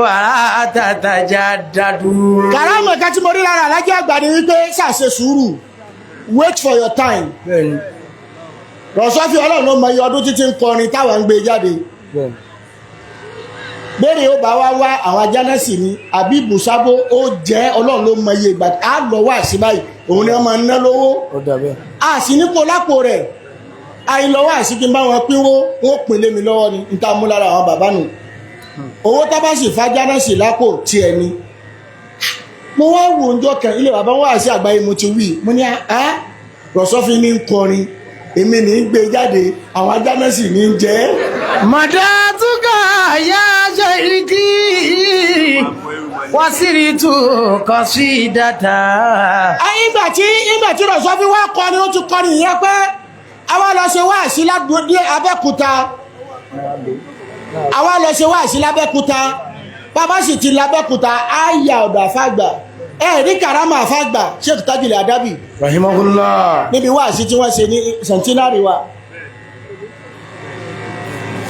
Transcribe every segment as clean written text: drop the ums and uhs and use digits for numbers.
Wàrà tatajaddadu. Kàrámọ̀ kan tí mo rí lára alájẹ́ àgbà ni wípé ṣàṣe sùúrù, wait for your time. Bẹ́ẹ̀ni. Rọ̀ṣọ́fì, Ọlọ́run ló mọ iye ọdún títí ń kọrin táwọn ń gbé jáde. Bẹ́ẹ̀ni. Béèrè ó bá wá wá àwọn ajánásì ni àbí ibùsábó ó jẹ́, Ọlọ́run ló mọ iye ìgbà á lọ wá sí báyìí, òun ni wọ́n máa ń ná lówó. Ó dà bẹ́ẹ̀. A sì ní kó lápò rẹ̀ àìlọ́wọ́ àti kí n bá wọn pínwó, wọn pín lé mi lọ́wọ́ ni n ta mú lára àwọn bàbá nù. Owó tábà sì fájánásì lápò tiẹ̀ ni. Mo wá wò ń jọ kan ilé bàbá wá sí àgbáyé, mo ti wí, mo ní á Rọ̀sọ́fì ní ń kọrin, èmi ní ń gbé jáde, àwọn ajánásì ní ń jẹ́. Màdàtúkà yá ṣèkí wàsírí tù kọsídàtà. Ìgbà tí Rọ̀sọ́fì wá kọrin, ó ti kọrin ìyẹn pé àwa lọ ṣe wáàsí ládùúgbò Abẹ́òkúta. Àwa lọ ṣe wáàsí lábẹ́òkúta. Bàbá sì ti lábẹ́òkúta, á yà ọ̀dọ̀ àfàgbà. Ẹ rí karama àfàgbà Sheikh Tajul Adabi Rahimahullah. níbi wáàsí tí wọ́n ṣe ní centenary wa,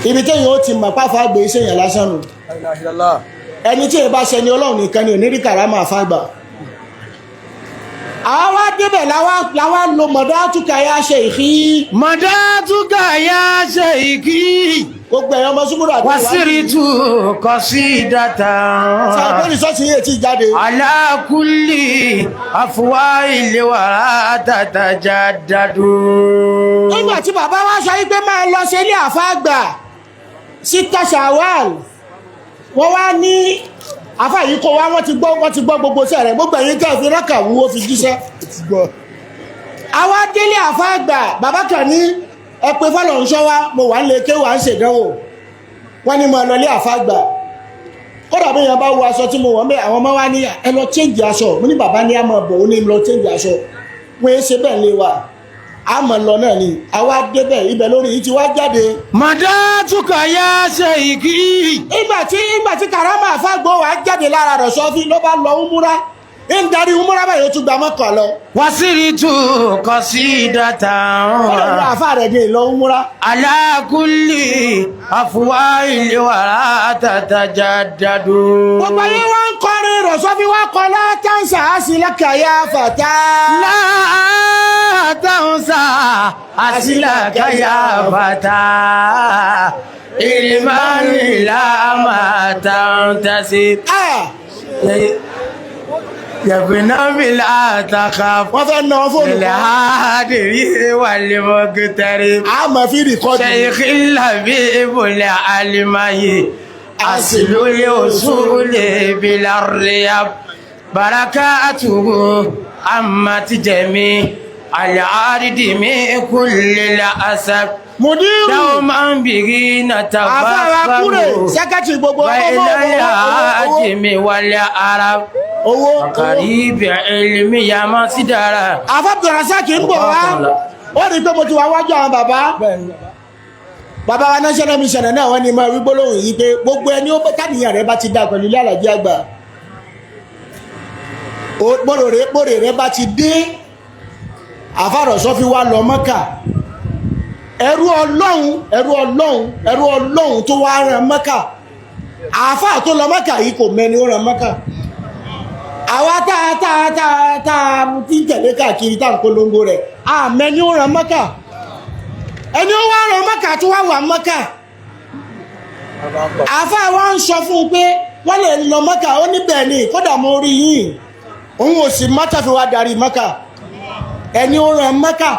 ibi téèyàn ó ti mọ̀ pàfà gbé iṣẹ́ yẹn lásán nù. Ẹni tí èyí bá ṣe ni Ọlọ́run nìkan ni ò ní rí karama àfàgbà. Àwa wá débẹ̀, làwa lo mọ̀dátùkà yá ṣe ìhí. Màdàtúkà yá ṣèkí Gbogbo ẹ̀yọ́ ọmọ súnmọ́rọ̀ àti wàsírí tù kọsídàtà. Sàgbẹ́rì sọ́ọ̀tì yìí ti jáde. Ala kulli afwahil wara tatajaddadu. Nígbà tí bàbá wa sọ wípé máa lọ ṣe ilé àfáàgbà sí tàṣàwàl, wọ́n wá ní àfáà yìí kó wá, wọ́n ti gbọ́ gbogbo iṣẹ́ rẹ̀, gbogbo ẹ̀yin tẹ́ fi rákà wúwo fi jíṣẹ́. Àwa délé àfáàgbà, bàbá kan ní ẹ pé fọlọ́ ń ṣọ́ wa, mo wà ń lè ké wà ń ṣèdánwò, wọ́n ní mo lọ lé àfáàgbà. Kódà bí èèyàn bá wọ aṣọ tí mo wọ̀ mẹ́, àwọn ọmọ wa ní ẹ lọ change aṣọ. Mo ní bàbá ní a máa bọ̀, ó ní lọ change aṣọ. Wọ́n yé ṣe bẹ́ẹ̀ lé wa, a mọ̀ lọ náà ni. Àwa débẹ̀, ibẹ̀ lórí yìí ti wá jáde. Màdàtúkà yá ṣèkí. Ìgbà tí karama àfáàgbò wa jáde lára rẹ̀, sọ́fí ló bá lọ umura, ń darí umura báyìí, ó tún gba mọ́kàn lọ. Wàsírí tù kọsídàtà. Ó lè lọ àfáà rẹ̀ ní ìlọ umura. Ala kulli afwahil wara tatajaddadu. Gbogbo ayé wa ń kọrin, rẹ̀ sọ́fí wa kọ látàǹsà á sì lákàyà fàtà. La tansa asilaka ya fata ilmani la ma tantasib. Ah, yabna bila takhaf. Wọ́n fẹ́ ná fóònù kan. الهادي والمقترب. A máa fi record. شيخ الحبيب العلمي، أصل الأصول بلا الرياب، بركاته عمت جميع الأرض من كل الأسب. Mùdírù دوما به àfáà kúrè نتفخر secretary gbogbo بين owó owó العجم والعرب. owó owó. قريب علمي يا مصدر. Àfáà Abdulrasaq ń bọ̀ wá, ó rí i pé mo ti wá wájú àwọn bàbá bàbá wa national mission náà. Wọ́n ní máa wí gbólóhùn yìí pé gbogbo ẹni ó tàníyàn rẹ bá ti dá pẹ̀lú ilé àlàjì àgbà, gbòòrò rẹ bá ti dé. Àfàrọ̀sọ́ fi wá lọ Mọ́kà, ẹrú Ọlọ́run, ẹrú Ọlọ́run, ẹrú Ọlọ́run tó wá rán Mọ́kà. Àáfàá tó lọ Mọ́kà yìí kò mẹ́ni ó rán Mọ́kà. Àwa tá a ti ń tẹ̀lé káàkiri, tá à ń polongo rẹ̀, àmẹ́ni ó rán Mọ́kà. Ẹni ó wá rán Mọ́kà tó wá wà Mọ́kà, àáfàá wa ń sọ fún un pé wọ́n lè lọ Mọ́kà. Ó ní bẹ́ẹ̀ ni, kódà mo rí yín. Òun ò sì mọ́tà fi wá darí Mọ́kà. Ẹni ó rán Mọ́kà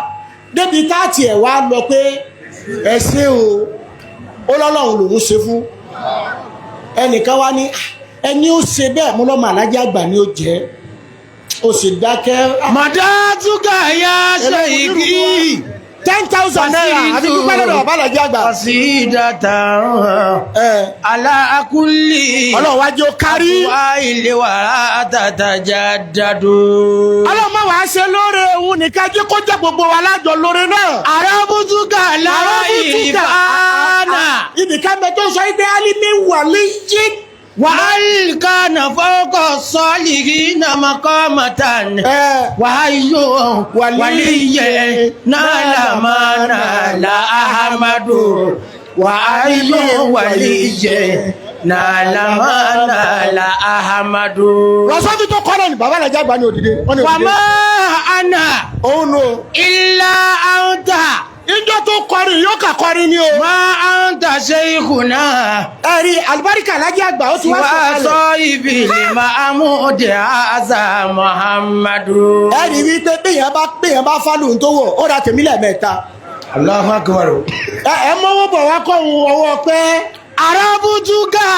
débi táàtì ẹ̀ wá lọ pé ẹ ṣé o, ó lọ́lọ́run lòún ṣe fún ẹnìkan wá ní ẹni ó ṣe bẹ́ẹ̀ mú lọ́mọ alájà àgbà ni ó jẹ́, ó sì dákẹ́. Màdàtúkà yá ṣèkí. ₦10,000 àfi dúpẹ́ lọ́dọ̀ bàbá alájà àgbà. Kọsídàtà. Ẹ Ala kulli. Ọlọ́run wá jẹ́ ó kárí. Afwahil wara tatajaddadu. Ọlọ́run má wàá ṣe lóore òun nìkan, jẹ́ kó jẹ́ gbogbo wa lájọ lóore náà. Àrọ́bùtúkà lára Àrọ́bùtúkà. ìfànà. Ibìkan bẹ tó sọ pé alimi wà ní yí. وهل كان فوق الصالحين مقامة Ẹ وحي ولي ولي نال ما نال أحمد وأي ولي نال ما نال. Ahamadu. Rọ̀sọ́fì tó kọ́ náà ni bàbá alájà àgbà ní òdìdé. Wọ́n ní òdìdé. Wàmà ana Òun nù. ilà anta. Ìjọ tó kọrin yóò kà kọrin ni o. Ma anta sheikhuna. Ẹ̀rí àlùbáríkà alájà àgbà ó ti wá Wà sọ̀kalẹ̀. sọ ibi Mahamud Aza Muhammadu. Ẹ̀rí wípé béèyàn bá fálù tó wọ̀ ó ra tèmi lẹ́ẹ̀mẹ́ta. Allahu akbar. Ẹ mọ́wọ́ bọ̀ wá kọ́ òun ọwọ́ pẹ́. Arabutuka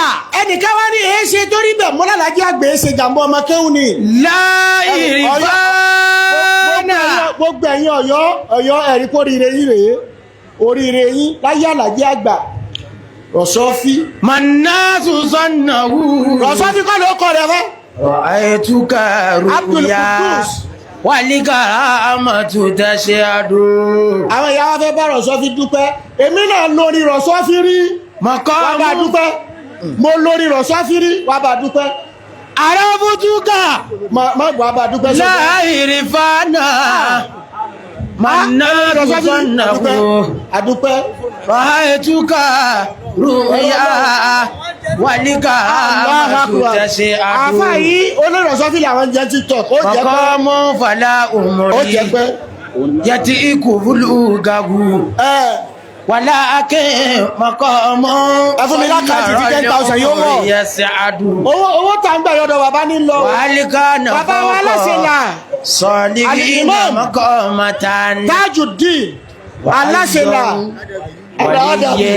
Ẹnìkan wá ní èé ṣe torí bẹ̀ mọ́lá alájà àgbà èé ṣe jàǹbá ọmọ kéwù ni. láìrìfánà. Gbogbo ẹ̀yin Ọ̀yọ́ Ọ̀yọ́ ẹ̀rí kó oríire yín rèé oríire yín láyé àlàjì àgbà Rọ̀sọ́fí. Manasu sannahu. Rọ̀sọ́fí kọ́ ló kọ́ rẹ̀ fẹ́. Ra'aytuka Abdul ruya. Qudus. Walikaramatu tashhadu. Àwọn ìyá wa fẹ́ bá Rọ̀sọ́fí dúpẹ́ èmi náà lórí Rọ̀sọ́fí rí wà bá Maqamu dúpẹ́ mo lórí Rọ̀sọ́fí rí wà bá dúpẹ́ arabutuka má wà bá dúpẹ́ sọ́dọ̀. láìrìfánà. Manasu Rọ̀sọ́fí sannahu. àdúpẹ́ Ra'aytuka ruya. Walikaramatu tashhadu. àfà yìí olórọ̀sọ́fí làwọn jẹ́ TikTok ó jẹ́ pẹ́ Maqamu fala ó jẹ́ umri. pẹ́ Yati ikubulugagu. ẹ̀ Walakin maqamu. Ẹ fún mi lákàntì tí 10,000 yóò wọ̀. Yas'adu. Owó tá ń gbà yọ̀dọ̀ bàbá ní lọ. Wàhálíkà Bàbá wa aláṣẹ là Sọ̀lìkì Al-Imam. maqamatan. Tajudeen aláṣẹ là Wàlíyé.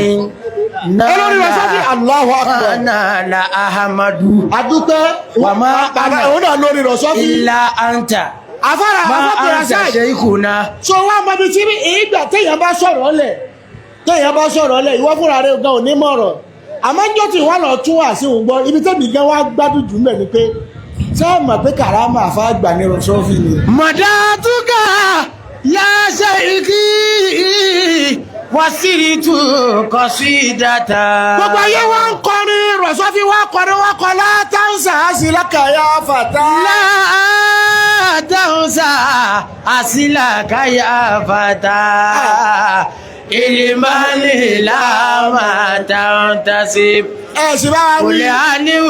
Olórí Rọ̀sọ́fí Allahu Akbar. Nala Ahamadu. Adúpẹ́ Wàmá bàbá òun náà lórí Rọ̀sọ́fí. Illa anta. Afárá Ma afábìrà anta sáì. sheikhuna. So wá mọ ibi tí ìgbà téèyàn bá sọ̀rọ̀ lẹ̀ téèyàn bá sọ̀rọ̀ lẹ̀ ìwọ fúnra rẹ̀ gan ò ní mọ̀rọ̀. Àmọ́ njọ́ tí wọ́n lọ tún wà sí òun gbọ́ ibi tẹ́mi gan wá gbádùn jù mẹ́ ni pé ṣé ẹ mọ̀ pé kàrámà àfa gbà ní Rọ̀sọ́fí ni. Madatuka ya sheikhi. Wasiritu qasidata. Gbogbo ayé wa ń kọrin Rọ̀sọ́fí wa kọrin wa kọ látàǹsà sí lákàyà fàtà. لا تنسى أصلك يا فتى إلمان لا ما تنتسب Ẹ sì bá wa قل wí. عنه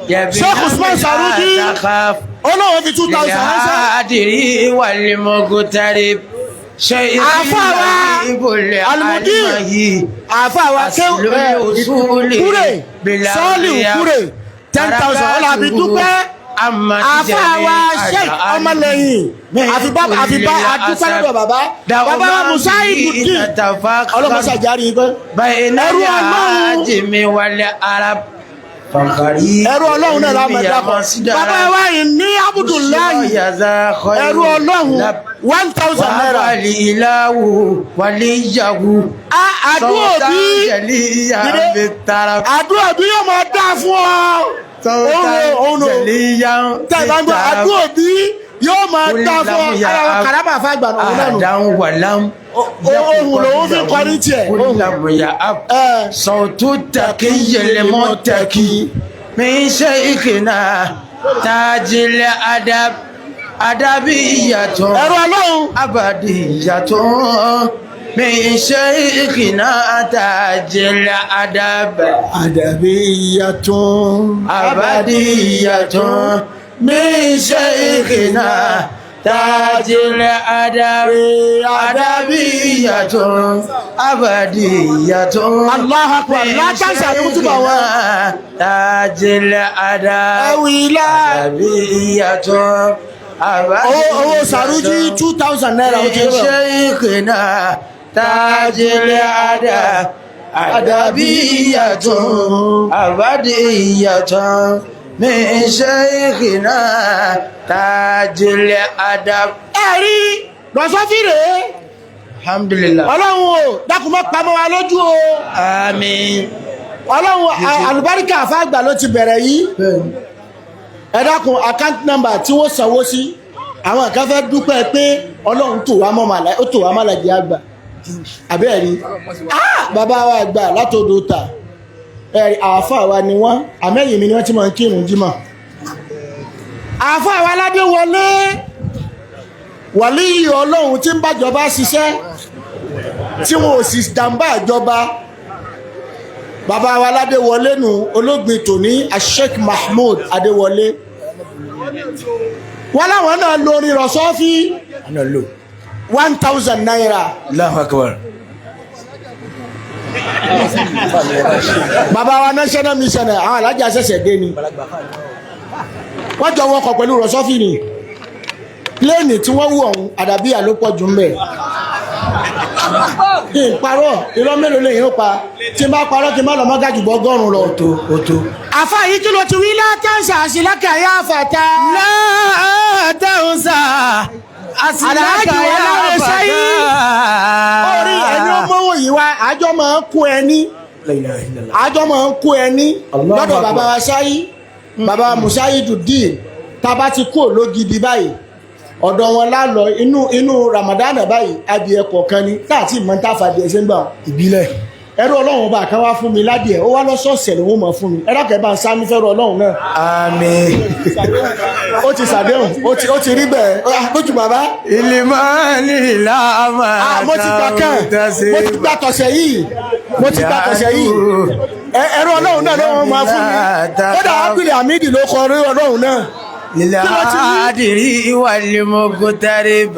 يا Sheikh Usman Saruji. تخاف Olóhùn fi 2,000 ránṣẹ́. للهادر والمغترب شيء Àfáà wa Al-Mudir. Àfa wa ké kúrè sọ́ọ̀lì kúrè 10,000 ọ̀là àbí dúpẹ́. Àfa wa Sheikh ọmọlẹ́yìn àfibá àfibá àdúpẹ́ lọ́dọ̀ bàbá. Bàbá wa Musa Ibùdí ọlọ́mọṣà járe yín pẹ́. بين Ẹrú Ọlọ́run. العجم والعرب فقريب Ẹrú Ọlọ́run náà la mọ̀ dákọ̀. Bàbá wa yìí ní Abdullahi ẹrú Ọlọ́run 1,000 naira. ìlàwù wàlíyàwù Àdúrà bí àdúrà bí yóò máa dá fún ọ. Òun ò tẹ̀ bá ń gbọ́ àdúrà bí yóò máa dá fún ọ. Ara wa kàrámà fàgbà òun náà nù. àdáhùn wàlám Ohun lòun fi kọrin tiẹ̀. kúlàmùyà ab Ẹ. sọ̀tún tàkì yẹlẹmọ́ tàkì min shaykhina tajil adab adabiyatun Ẹrú Ọlọ́run. abadiyatun min shaykhina tajil adab Àdàbíyàtún. abadiyatun min shaykhina tajil adab adabiyatun abadiyatun. Allahu Akbar. Látàṣà ni kútùbà wọn. Tajil adab. Ẹ̀wì ilá. Adabiyatun. Owó Sàrújí 2,000 naira ó ti Min rẹ̀. shaykhina tajil adab. Adabiyatun. Abadiyatun. Min shaykhina tajil adab. Ẹ̀rí Rọ̀sọ́fí rèé. Alhamdulillah. Ọlọ́run o dákun má pamọ́ wa lójú o. Àmín. Ọlọ́run àlùbáríkà àfáàgbà ló ti bẹ̀rẹ̀ yìí. Ẹ dákun account number tí wọ́n sanwó sí. Àwọn kan fẹ́ dúpẹ́ pé Ọlọ́run tò wá mọ́ màlá ó tò wá màlàjì àgbà. Àbẹ́ẹ̀rí. Bàbá wa àgbà látòdò ta. Ẹ̀rí àáfàá wa ni wọ́n àmẹ́yìn mi ni wọ́n ti máa ń kírun jímọ̀. Àáfàá wa aládé wọlé wàlíì Ọlọ́run tí ń bájọba ṣiṣẹ́ tí wọn ò sì jàǹbá ìjọba. Bàbá wa Ládéwọlé nù, olóògbé tòní, Sheikh Mahmood Adéwọlé. Wọ́n láwọn náà lórí rọ̀sọ́fí Ana lo. ₦1,000. Allahu akbar. Bàbá wa national mission, àwọn alájà ṣẹ̀ṣẹ̀ dé ni. Wọ́n jọ wọkọ̀ pẹ̀lú rọ̀sọ́fì ni. Pléènì tí wọ́n wù ọ̀hún, àdàbíyà ló pọ̀ jù ń bẹ̀. Kí n parọ́, irọ́ mélòó lèyìn ó pa? Tí n bá parọ́, kí n má lọ mọ́gàjù bọ́ 100 lọ. Ó tó, ó tó. Àfa yìí, kí ló ti wí? Látàǹsà àṣìlákà yá fàtà. لا تنسى أصلك Alhaji يا Ọlọ́run Ṣayí. Orí ẹni ó فتى. mọ́wọ́ yìí wá, àjọ máa ń kó ẹni. La ilaha illallah. Àjọ máa ń kó ẹni Allahu lọ́dọ̀ Akbar. Bàbá wa Ṣáyí, bàbá wa Musaiduddin. Tá a bá ti kú lógidi báyìí, ọ̀dọ̀ wọn lálọ. Inú Ramadan báyìí, adìẹ kọ̀ọ̀kan ni táàtì mọ́tàfà adìẹ ṣe ń gbà wọn. Ìbílẹ̀. Ẹrú Ọlọ́run ọba kan wá fún mi ládìẹ, ó wá lọ́sọ̀ọ̀sẹ̀ lòun mọ̀ fún mi. Ẹrú ọkẹ́ bá ń sá mi fẹ́rù Ọlọ́run náà. Àmín. Ó ti ṣàdéhùn, ó ti rí bẹ́ẹ̀. Ó yá, lójú bàbá. Ìlímọ̀ọ́nì làmà. Ah, mo ti gbà kàn, mo ti gbà tọ̀sẹ̀ yìí, mo ti gbà tọ̀sẹ̀ yìí. Ẹrú Ọlọ́run náà ló wọ́n máa fún mi. Kódà Abdul Hamid ló kọ ẹrú Ọlọ́run náà. Kí ló ti wí? Ìlàádìrí wal-muqtarib.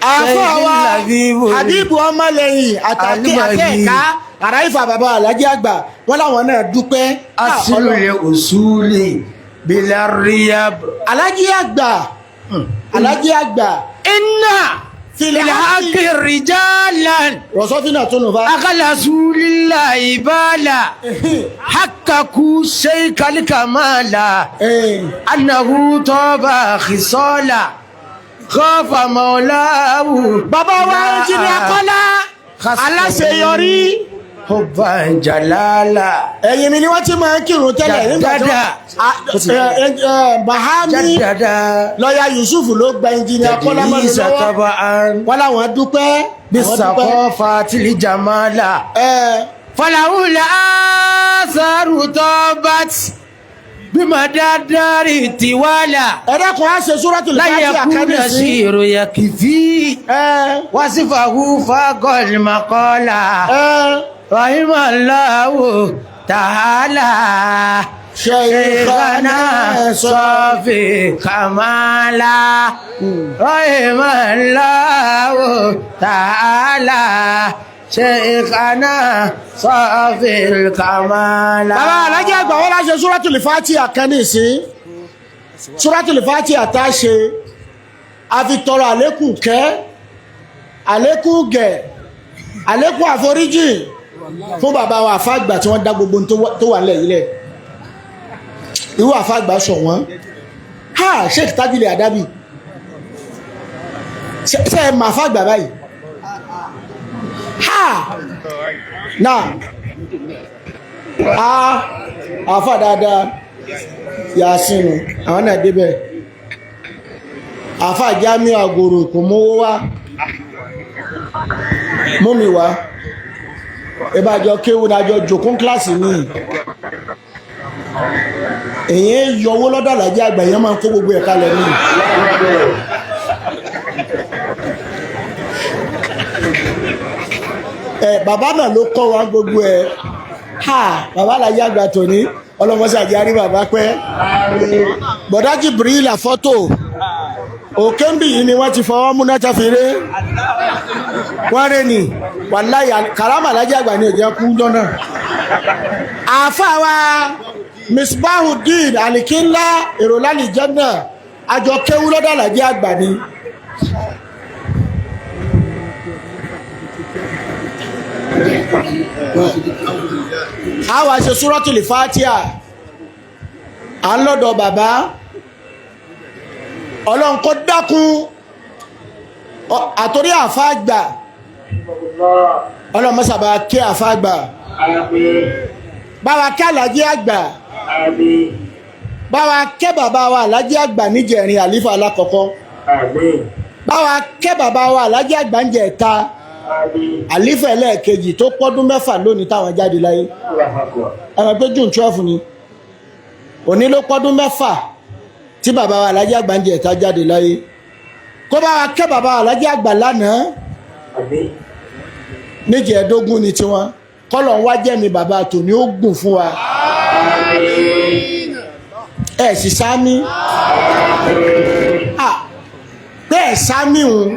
Àfọ wa Labibu. Habibu ọmọlẹ́yìn àtàkì Alúmọ̀bí. akẹ́ẹ̀ká àráìfà, bàbá alájí àgbà, wọn làwọn náà dúpẹ́. Ah, Aslul usuli bila riyab. Alájí àgbà, alájí àgbà. Inna fil fil haqqi rijalan. Rọ̀sọ́fínà tó nù fa. Akhlasu lillahi bala. Hakkaku shaykal kamala. Annahu taba khisala. Khafa maulahu. Bàbá wa ẹnjìnìà Kọ́lá aláṣeyọrí. Hubban jalala. Ẹ̀yìn mi ni wọ́n ti máa ń kírun tẹ́lẹ̀ nígbà tí Jàdádà. Bahami Jadada. lọ́yà Yusuf ló gba ẹnjìnìà Kọ́lá mọ́ni Tadlisa lọ́wọ́. taba'an. Wọ́n láwọn dúpẹ́, àwọn dúpẹ́. Bisaqafati jamala. Falawula asaru tobat. Bimadadari tiwala. Ẹ̀rẹ́kùn á ṣe Suratul La Fatiha yakuna kánìsí. shiru yakfi. Wasifahu faqal maqala. Rahimallahu ta'ala. Shaykhana Shaykhana Safi Kamala. Rahimallahu ta'ala. Shaykhana Safi Kamala. Bàbá alájẹ́ àgbà, wọ́n láṣẹ Suratul Fatiha kánìsí. Suratul Fatiha tá a ṣe, a fi tọrọ àlékún kẹ́, àlékún gẹ̀, àlékún àforíjì fún bàbá wa àfáàgbà tí wọ́n dá gbogbo ohun tó wà nílẹ̀ yìí lẹ̀. Irú àfáàgbà sọ wọ́n ha. Sheikh Tajule Adabi, ṣe ẹ mà àfáàgbà báyìí ha náà? A àfà dáadáa yàásínú, àwọn náà débẹ̀. Àfà Jamiu Àgòrò kò mówó wá, mú mi wá. Ìbájọ kéwù nájọ jòkún kíláàsì ní èyí yọwó lọ́dọ̀ àlàjì àgbà, èyàn máa ń kó gbogbo ẹ̀ kalẹ̀ ní. Ẹ bàbá náà ló kọ́ wa gbogbo ẹ̀ ha. Bàbá àlàjì àgbà tòní, ọlọ́mọṣàjì àrí bàbá pẹ́. Bọ̀dá Jibril fọ́tò òkè ń bì yìí ni wọ́n ti fọwọ́ múná tàfiré wọ́n rẹ̀ ní wàláyà kàrámà alájà àgbà ní ìjẹ́ kú jọ́nà. Àáfàá wa Misbahudeen Alikinla èrò lálìjẹ́ náà, àjọ kéwú lọ́dọ̀ alájà àgbà ni. A wá ṣe Suratul Fatiha, à ń lọ́dọ̀ bàbá. Ọlọ́run kó dákun àtòrí àfa àgbà. Ọlọ́run mọ́sàbá kí àfa àgbà, báwa kí alájí àgbà, báwa kẹ́ bàbá wa alájí àgbà níjẹ̀rin, àlífà alákọ̀ọ́kọ́, báwa kẹ́ bàbá wa alájí àgbà ń jẹ ẹ̀ta, àlífà ẹlẹ́ẹ̀kejì tó pọ́dún 6 lónìí táwọn jáde láyé. Ẹ̀rọ pé June 12 ni òní ló pọ́dún 6 tí bàbá wa alájí àgbà ń jẹ ẹ̀ta jáde láyé. Kó bá wa kẹ́ bàbá wa alájí àgbà lánàá níjẹ̀ẹ́dógún ni tiwọn. Kọ́lọ̀ ń wá jẹ́mi bàbá tòní ó gùn fún wa. Ẹ sì sámi. Bẹ́ẹ̀ sámi òun,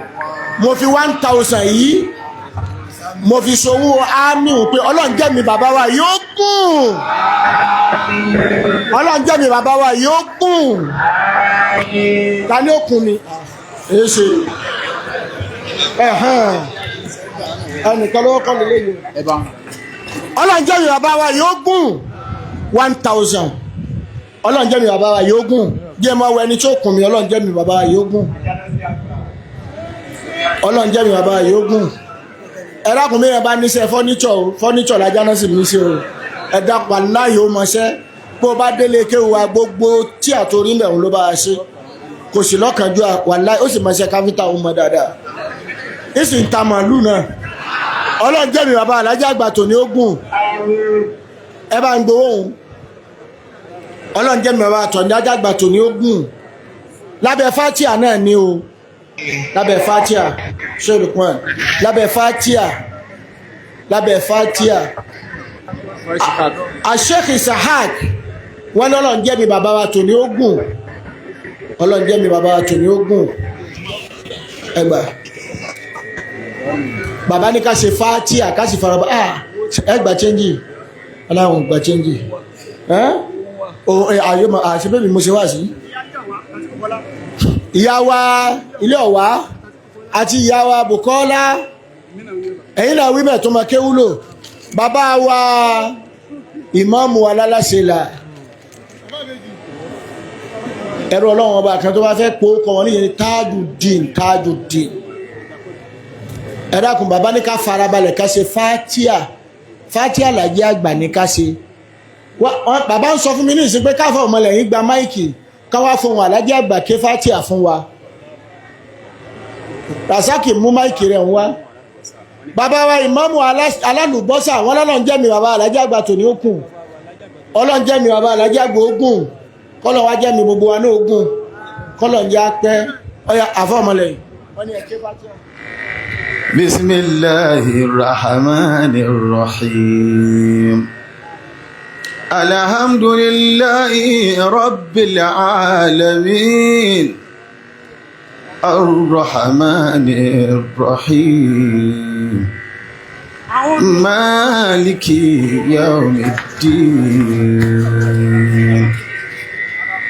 mo fi 1000 yìí, mo fi ṣòwò ámì òun pé Ọlọ́run jẹ́mi bàbá wa yóò gùn. Ọlọ́run jẹ́mi bàbá wa yóò gùn. Ta ni ó kún mi? Èé ṣe. Ẹ̀hẹ́n. Ẹnìkan ló kọ́ lélẹ́yìn. Ọlọ́run jẹ́ mi bàbá wa yóò gùn 1000. Ọlọ́run jẹ́ mi bàbá wa yóò gùn. Jẹ́ mọ́ wọ ẹni tí ó kùn mí. Ọlọ́run jẹ́ mi bàbá wa yóò gùn. Ọlọ́run jẹ́ mi bàbá wa yóò gùn. Ẹ dákun, mi yẹn bá níṣẹ́ fọ́níṣọ̀ o, fọ́níṣọ̀ lajá náà sì mí ṣe o. Ẹ dákun, aláyò ó mọṣẹ́. Bó o bá délé kéwu wa, gbogbo tí àtòrí ń bẹ̀ òun ló bá wa ṣe. Kò sì lọ́kànjú, wàláhì ó sì mọṣẹ́ káfíńtà, ó mọ dáadáa. Ìsìn ń ta màálù náà. Ọlọ́run jẹ́ mi bàbá alájà àgbà tòní ó gùn. Ẹ bá ń gbowó òun. Ọlọ́run jẹ́ mi bàbá àtọ̀ní ajá àgbà tòní ó gùn. Lábẹ́ fatia náà ni o, lábẹ́ fatia ṣèlùkùn, lábẹ́ fatia, lábẹ́ fatia. Sheikh Isahak wọn ní Ọlọ́run jẹ́ mi bàbá wa tòní ó gùn. Ọlọ́run jẹ́ mi bàbá wa tòní ó gùn. Ẹgbà bàbá ní ká ṣe fatia, ká sì faraba. Ẹ gbà chẹ́ńjì, aláwọn gbà chẹ́ńjì. Ẹ́ o ẹ àyè mọ àṣẹ bẹ́ẹ̀ mi mo ṣe wá sí. Ìyá wa ilé ọ̀wá àti ìyá wa Bùkọ́lá, ẹ̀yin náà wí bẹ́ẹ̀ tó máa kéwú lò. Bàbá wa ìmáàmù wa lálàṣẹ là, ẹrú Ọlọ́run ọba kan tó bá fẹ́ pò ó kọ wọn níyẹn ní Tajudeen, Tajudeen. Ẹ dákun, bàbá ní ká farabalẹ̀ ká ṣe fatia. Fatia làjẹ́ àgbà ní ká ṣe. Bàbá ń sọ fún mi ní ìsìn pé káfọ́ ọmọlẹ́yìn gba máìkì, káwá fún wọn alájẹ́ àgbà ké fatia fún wa. Rasaki, mú máìkì rẹ̀ ń wá. Bàbá wa ìmáàmù alálùbọ́sà wọn lọ́lọ́run jẹ́ mi bàbá alájẹ́ àgbà tòní ó kùn. Ọlọ́run jẹ́ mi bàbá alájẹ́ àgbà ogun. Kọ́lọ̀ wá jẹ́ mi gbogbo wa ní ogun. Kọ́lọ̀ ń jẹ́ apẹ́ ọ̀yà àfọ́ ọmọlẹ́yìn. Wọ́n ní ẹ ké fatia. بسم الله الرحمن الرحيم. الحمد لله رب العالمين، الرحمن الرحيم، مالك يوم الدين.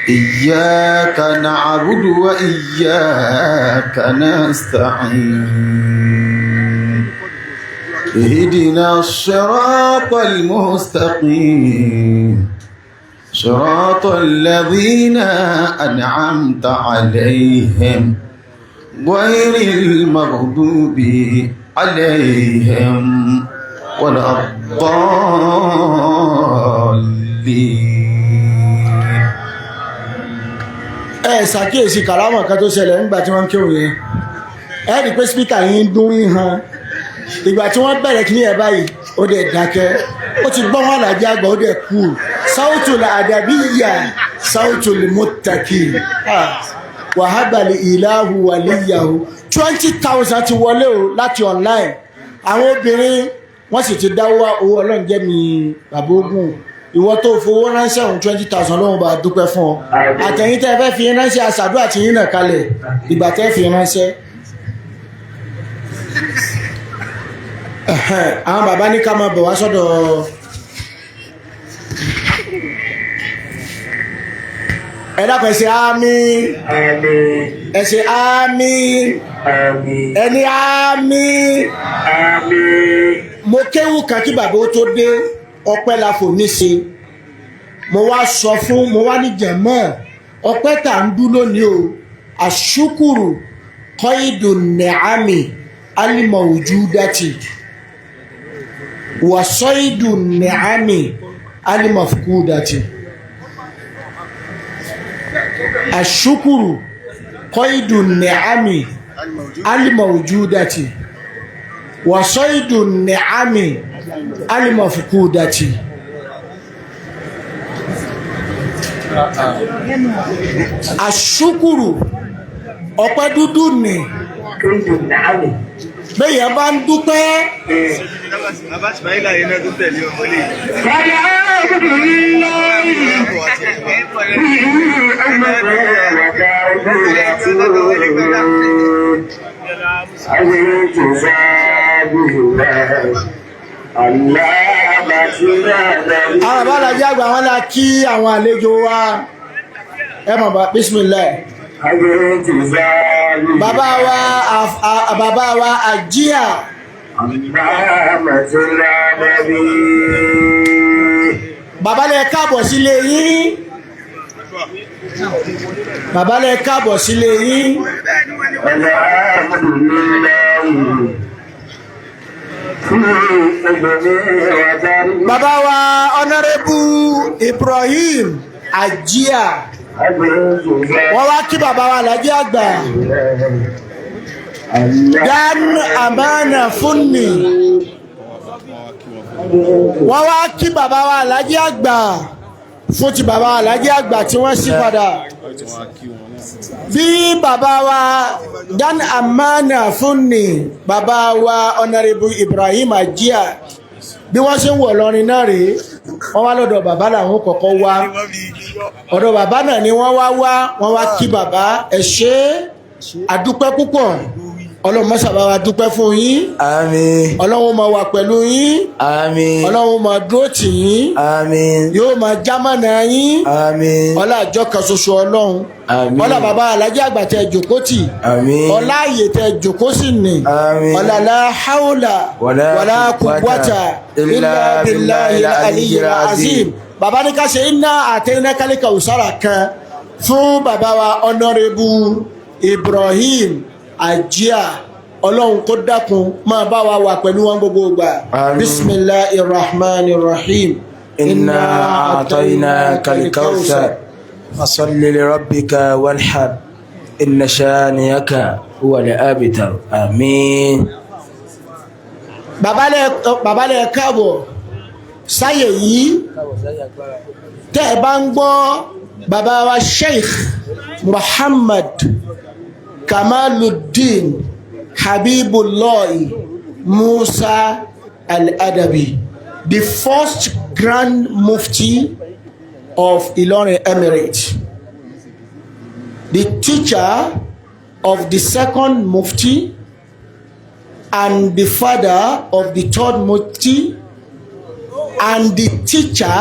إياك نعبد وإياك نستعين. اهدنا الصراط المستقيم، صراط الذين أنعمت عليهم، غير المغضوب عليهم ولا الضالين. Ẹ ṣàkíyèsí kàrámọ̀ kan tó ṣẹlẹ̀ nígbà tí wọ́n ń kéwòn yẹn. Ẹ rí i pé speaker yìí ń dún yín han. Ìgbà tí wọ́n bẹ̀rẹ̀ kí ní ẹ̀ báyìí, ó dẹ̀ dákẹ́. Ó ti gbọ́n wọn àlàjì àgbà, ó dẹ̀ kú. Sáwùtù àdàbíyà, sáwùtù muttaqi, wàhábàlì ìlàhù wàlíyàhù. 20,000 ti wọlé o láti online. Àwọn obìnrin wọ́n sì ti dáwọ́ owó. Ọlọ́run jẹ́ mi bàbá ogun. Ìwọ tó fowó ránṣẹ́ òun 20,000, lóhun bá dúpẹ́ fún ọ. Àtẹ̀yìn tẹ́ fẹ́ fi ránṣẹ́, àṣàdúrà tí yín náà kalẹ̀ ìgbà tẹ́ fi ránṣẹ́. Ẹ̀hẹ́n, àwọn bàbá ní ká máa bọ̀ wá sọ́dọ̀. Ẹ dákun, ẹ ṣe àmín, ẹ ṣe àmín, ẹni àmín. Mo kéwù kan kí bàbá ó tó dé. Ọpẹ́ la fò ní ṣe. Mo wá sọ fún mo wá ní jẹ̀mọ́ ọpẹ́ tá à ń dún lónìí o. Àṣùkùrù kọ́ìdù nìámì alimọ̀wùjúdàtì wàsọ́ìdù nìámì alimọ̀fukúdàtì. Àṣùkùrù kọ́ìdù nìámì alimọ̀wùjúdàtì wàsọ́ìdù nìámì alimọ̀fukúdàtì. Àṣùkùrù, ọpẹ́ dúdú ni. Bẹ́ẹ̀ bá ń dúpẹ́. Àwọn bàbá alájí àgbà wọn la kí àwọn àlejò wa. Ẹ mọ̀ bá bismillah. Bàbá wa bàbá wa àjíà. Bàbá lẹ káàbọ̀ sílé yín. Bàbá lẹ káàbọ̀ sílé yín. Bàbá wa Honorable Ibrahim Àjíà. Wọ́n wá kí bàbá wa Alhaji àgbà. Dan Amana Funni. Wọ́n wá kí bàbá wa Alhaji àgbà fún ti bàbá wa Alhaji àgbà tí wọ́n sì padà. Bí bàbá wa Dan Amana Funni, bàbá wa Honorable Ibrahim Àjíà, bí wọ́n ṣe ń wọ̀ lọ́rin náà rèé, wọ́n wá lọ́dọ̀ bàbá làwọn kọ́kọ́ wá. Ọ̀dọ̀ bàbá náà ni wọ́n wá wá, wọ́n wá kí bàbá. Ẹ ṣé, àdúpẹ́ púpọ̀. Ọlọ́run má ṣàbá wa dúpẹ́ fún yín. Àmín. Ọlọ́run máa wà pẹ̀lú yín. Àmín. Ọlọ́run máa dúró tì yín. Àmín. Yóò máa jámọ̀nà yín. Àmín. Ọlá àjọ kan ṣoṣo Ọlọ́run. Àmín. Ọlá bàbá Alhaji àgbà tẹ jòkó tì. Àmín. Ọlá àyè tẹ jòkó sì nì. Àmín. Ọlá la haula Wala wala quwwata illa billahi al-aliyyil azim. Bàbá ní ká ṣe iná àtẹ̀yìnà kálíkà òsára kan fún bàbá wa Honorable Ibrahim Àjíà. Ọlọ́run kó dákun máa bá wa wà pẹ̀lú wọn gbogbo ìgbà. Àmín. Bismillahir rahmanir rahim. إنا أعطيناك الكوثر فصل لربك وانحر إن شانئك هو الأبتر. آمين. Bàbá lẹ káàbọ̀ sáyè yìí. Tẹ́ ẹ bá ń gbọ́ bàbá wa Sheikh Muhammad Kamaluddin Habibullahi Musa Al-Adabi, the first Grand Mufti of Ilorin Emirate, the teacher of the second Mufti and the father of the third Mufti and the teacher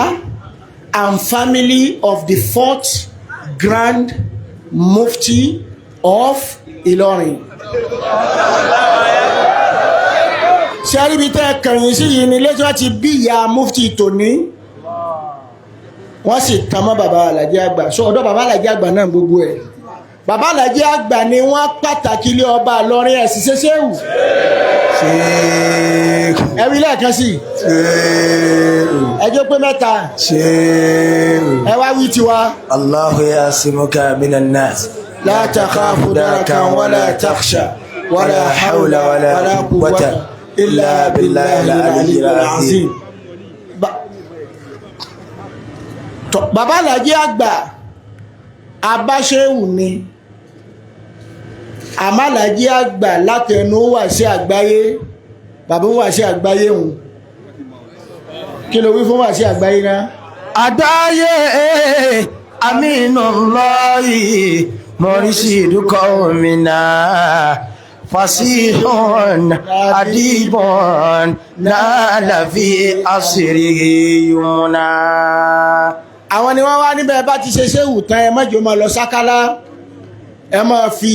and family of the fourth Grand Mufti of Ilorin. Ṣé àríbi tẹ́ ẹ kẹ̀yìn sí yìí ni lẹ́jọ́ ti bí ìyá Mufti tòní, wọ́n sì tan mọ́ bàbá Alhaji àgbà. So ọ̀dọ̀ bàbá Alhaji àgbà náà gbogbo ẹ̀. Bàbá Alhaji àgbà ni wọ́n pàtàkì ilé ọba Ìlọrin ẹ̀sìn ṣeṣẹ́wù. Sheikh. Ẹ wí lẹ́ẹ̀kan sí i. Sheikh. Ẹjọ́ pé mẹ́ta. Sheikh. Ẹ wá wí tiwa. الله يعصمك من الناس. لا تخاف دركا ولا تخشى ولا حول ولا قوة إلا بالله العلي العظيم. Bàbá Alhaji àgbà abáṣẹ́wù ni àmọ́ Alhaji àgbà látẹnu wà sí àgbáyé. Bàbá wà sí àgbáyé hùn, kí ló wí fún wà sí àgbáyé náà? Àgbáyé Aminullahi mọ̀rísìdú kọ́mìnà fasihun adibun nálàfi àṣírí yumuna. Àwọn ni wọ́n wá níbẹ̀ bá ti ṣe ṣéwù tán, ẹ mọ́jọ́ máa lọ sákálá, ẹ máa fi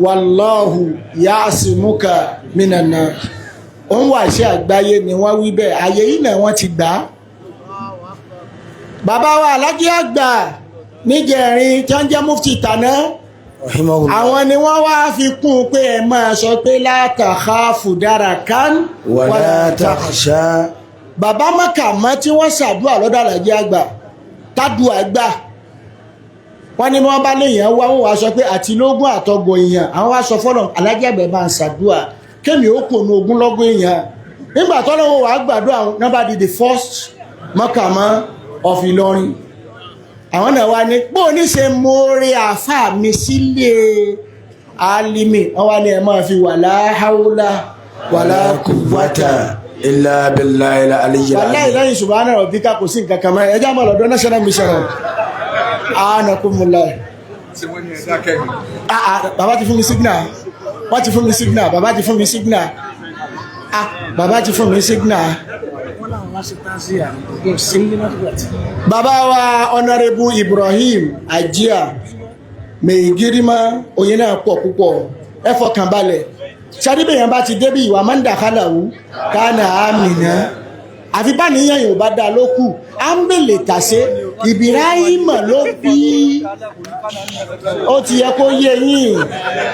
wàláhù ya'simuka minan nas. Òun wà sí àgbáyé ni wọ́n wí bẹ́ẹ̀. Àyè yìí náà wọ́n ti gbà á. Bàbá wa Alhaji àgbà níjẹ̀rin tí wọ́n jẹ́ mufti tàná, àwọn ni wọ́n wá fi kún un pé ẹ máa sọ pé la takhafu darakan wala takhsha. Bàbá mọ́kà mọ́ tí wọ́n ṣàdúrà lọ́dọ̀ Alhaji àgbà tádùá gbà, wọ́n ní wọ́n bá léèyàn wá, wọ́n wá sọ pé àti lógún àtọgbọ̀n èèyàn. Àwọn wá sọ fọ́lọ̀ Alhaji àgbà bá ń ṣàdúrà kémi ó kò nu ogúnlọ́gún èèyàn. Nígbà tọ́lọ́wọ́ wàá gbàdúrà náà bá di the first mọ́kà mọ́ of Ìlọrin. Àwọn náà wá ní bó ní ṣe mórè àáfàá mi sílé Alimi wọ́n wá ní ẹ máa fi wala hawla wala quwwata illa billahi al-aliyyil wàláì azim. Lẹ́yìn subhana rabbika kò sí nǹkan kan mọ́. Ẹjá mọ́ lọ́dọ̀ national mission anakumula. Ah ah, bàbá ti fún mi signal, wọ́n ti fún mi signal, bàbá ti fún mi signal, ah, bàbá ti fún mi signal. Bàbá wa Honourable Ibrahim Ajia Mègírímà oyin náà pọ̀ púpọ̀, ẹ fọkàn balẹ̀. Sádìbẹ̀yàn bá ti débi ìwà máa ń dàkálàwú kánà àmìnà, àfi bá níyàn yóò bá dá ló kù. À ń bèlè tàṣe Ìbíráhímà ló bí, ó ti yẹ kó yé yín.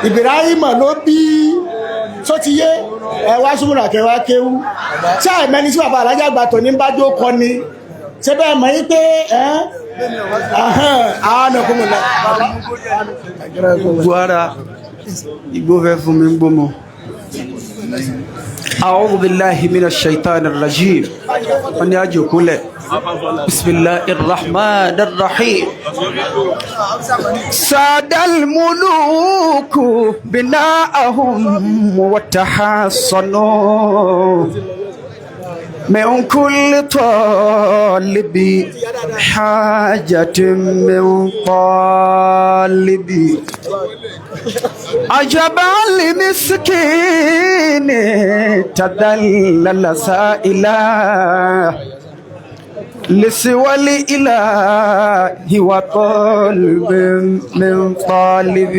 Ìbíráhímà ló bí tó ti yé ẹ wá súnmùrà kẹwàá kéwú. Ṣé àìmẹ́ni tí bàbá alájà àgbà tó ní bá jó kọ ni? Ṣé bẹ́ẹ̀ mọ̀ yín pé ẹ́ àwọn ọkùnrin náà. Gbogbo ara igbó fẹ́ fún mi gbọ́mọ. أعوذ بالله من الشيطان الرجيم. Wọ́n ní àjòkúlẹ̀. بسم الله الرحمن الرحيم. ساد الملوك بناءهم وتحصنوا من كل طالب حاجة من طالب. عجبا لمسكين تدلل سائلا لسوى الإله وطالب من طالب.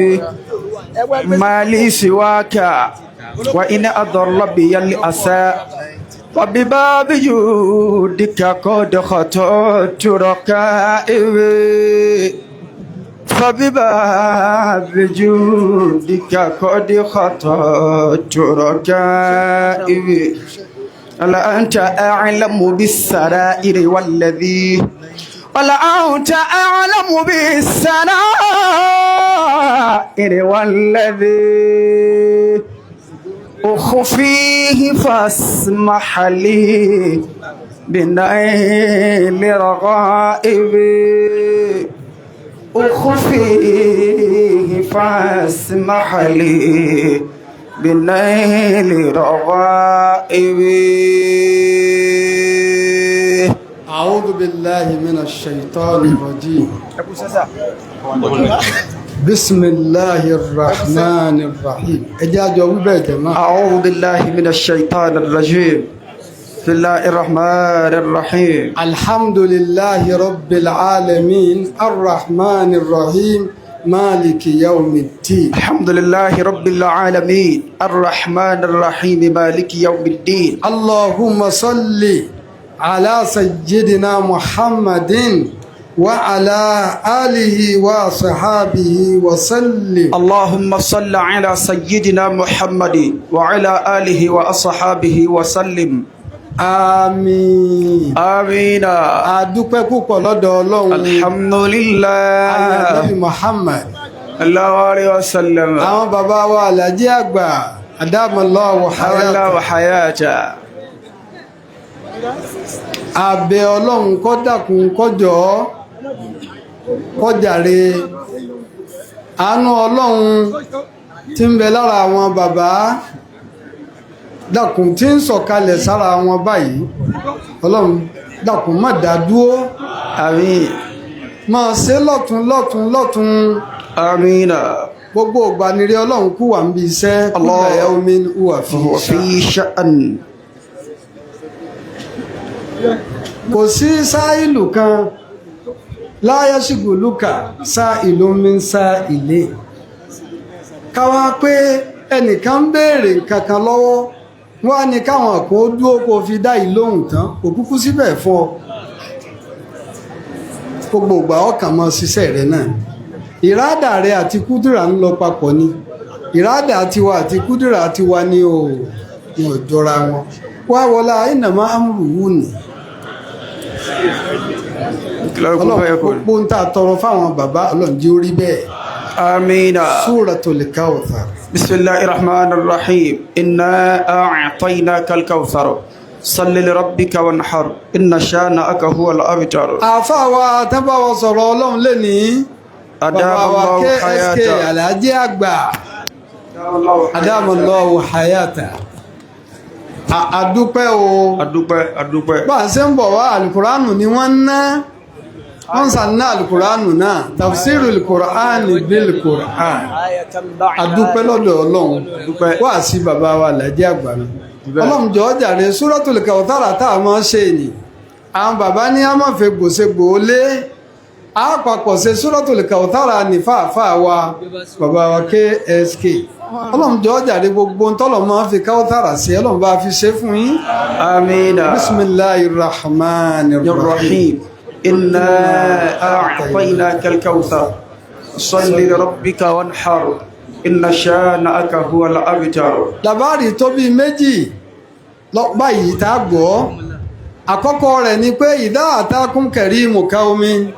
ما لي سواك وإن أضر بي الأسى وبباب جودك قد خطرت ركائبي، فبباب جودك قد خطرت ركائبي. ألا أنت أعلم بالسرائر والذي، ولا أنت أعلم بالسرائر والذي أخفيه، فاسمح لي بنيل رغائبي. أخفيه فاسمح لي بنيل رغائبي. أعوذ بالله من الشيطان الرجيم. بسم الله الرحمن الرحيم. Ẹ jẹ́ àjọ wí bẹ́ẹ̀ jẹ̀mọ́. أعوذ بالله من الشيطان الرجيم، بسم الله الرحمن الرحيم. الحمد لله رب العالمين الرحمن الرحيم مالك يوم الدين. الحمد لله رب العالمين الرحمن الرحيم مالك يوم الدين. اللهم صل على سيدنا محمد وعلى آله وصحابه وسلم. اللهم صل على سيدنا محمد وعلى آله وأصحابه وسلم. آمين. آمين. A dúpẹ́ púpọ̀ lọ́dọ̀ Ọlọ́run. الحمد لله. Ànábì Muhammad. الله عليه وسلم. Àwọn bàbá wa Àlàjí àgbà أدام الله الله حياته. وحياته. Abẹ Ọlọ́run kó dákun kó jọ̀ọ́ kó jàre, àánú Ọlọ́run tí ń bẹ lára àwọn bàbá, dákun, tí ń sọ̀kalẹ̀ sára wọn báyìí, Ọlọ́run dákun má dá dúró. آمين. Máa ṣe lọ́tún lọ́tún lọ́tún. آمين. Gbogbo ìgbànire Ọlọ́run kú wà ń bí iṣẹ́. Allah. كل يوم هو في وهو شأن. في شأن. Kò sí sáìlù kan لا يشغلك سائل من سائل. Káwá pé ẹnìkan ń béèrè nǹkan kan lọ́wọ́, wọ́n á ní káwọn kan ó dúró kó fi dá ìlóhùn tán, kò kúkú síbẹ̀ fún ọ. Gbogbo ìgbà ọkàn mọ ṣiṣẹ́ rẹ náà, ìrádà rẹ àti kúdùrà ń lọ papọ̀ ni. Ìrádà tiwa àti kúdùrà tiwa ni ò ní ò jọra wọn. Wá wọlá إنما أمره ni. Ọlọ́run, gbogbo ń tà tọrọ fáwọn bàbá, Ọlọ́run jẹ́ ó rí bẹ́ẹ̀. آمين. سورة الكوثر. بسم الله الرحمن الرحيم. إنا أعطيناك الكوثر صل لربك وانحر إن شانئك هو الأبتر. Àáfàá wa tán bá wa sọ̀rọ̀ Ọlọ́run lẹ́nìí, أدام bàbá wa الله KSK حياته. Àlàájì àgbà. Adamallahu hayata. Àdúpẹ́ o. Adúpẹ́, adúpẹ́. Bá a ṣe ń bọ̀ wá, alukuraanu ni wọ́n ń ná, wọ́n sàn ná alukuraanu náà, tafsiru alukuraani bil Qur'an. Àdúpẹ́ lọ́dọ̀ Ọlọ́run. Wá sí bàbá wa Alhaji Àgbà mi. Ọlọ́run jọ̀ọ́ jàre, Suratul Kawthara tá a máa ṣe ni àwọn bàbá ní a máa fẹ́ gbòṣegbò lé àpapọ̀ ṣe Suratul Kawthara ní fàáfàá wa bàbá wa KSK. Ọlọ́run jọ̀ọ́ jàre, gbogbo ntọ́lọ̀ máa fi Kawthara sí, Ọlọ́run bá fi ṣe fún yín. Amina. Bismillahir rahmanir rahim. الرحيم إنا أعطيناك الكوثر صل لربك وانحر إن شانئك هو الأبتر. Làbárì tó bíi méjì báyìí tá a gbọ́, àkọ́kọ́ rẹ̀ ni pé ìdá àtàkùn kẹrí mùká omi.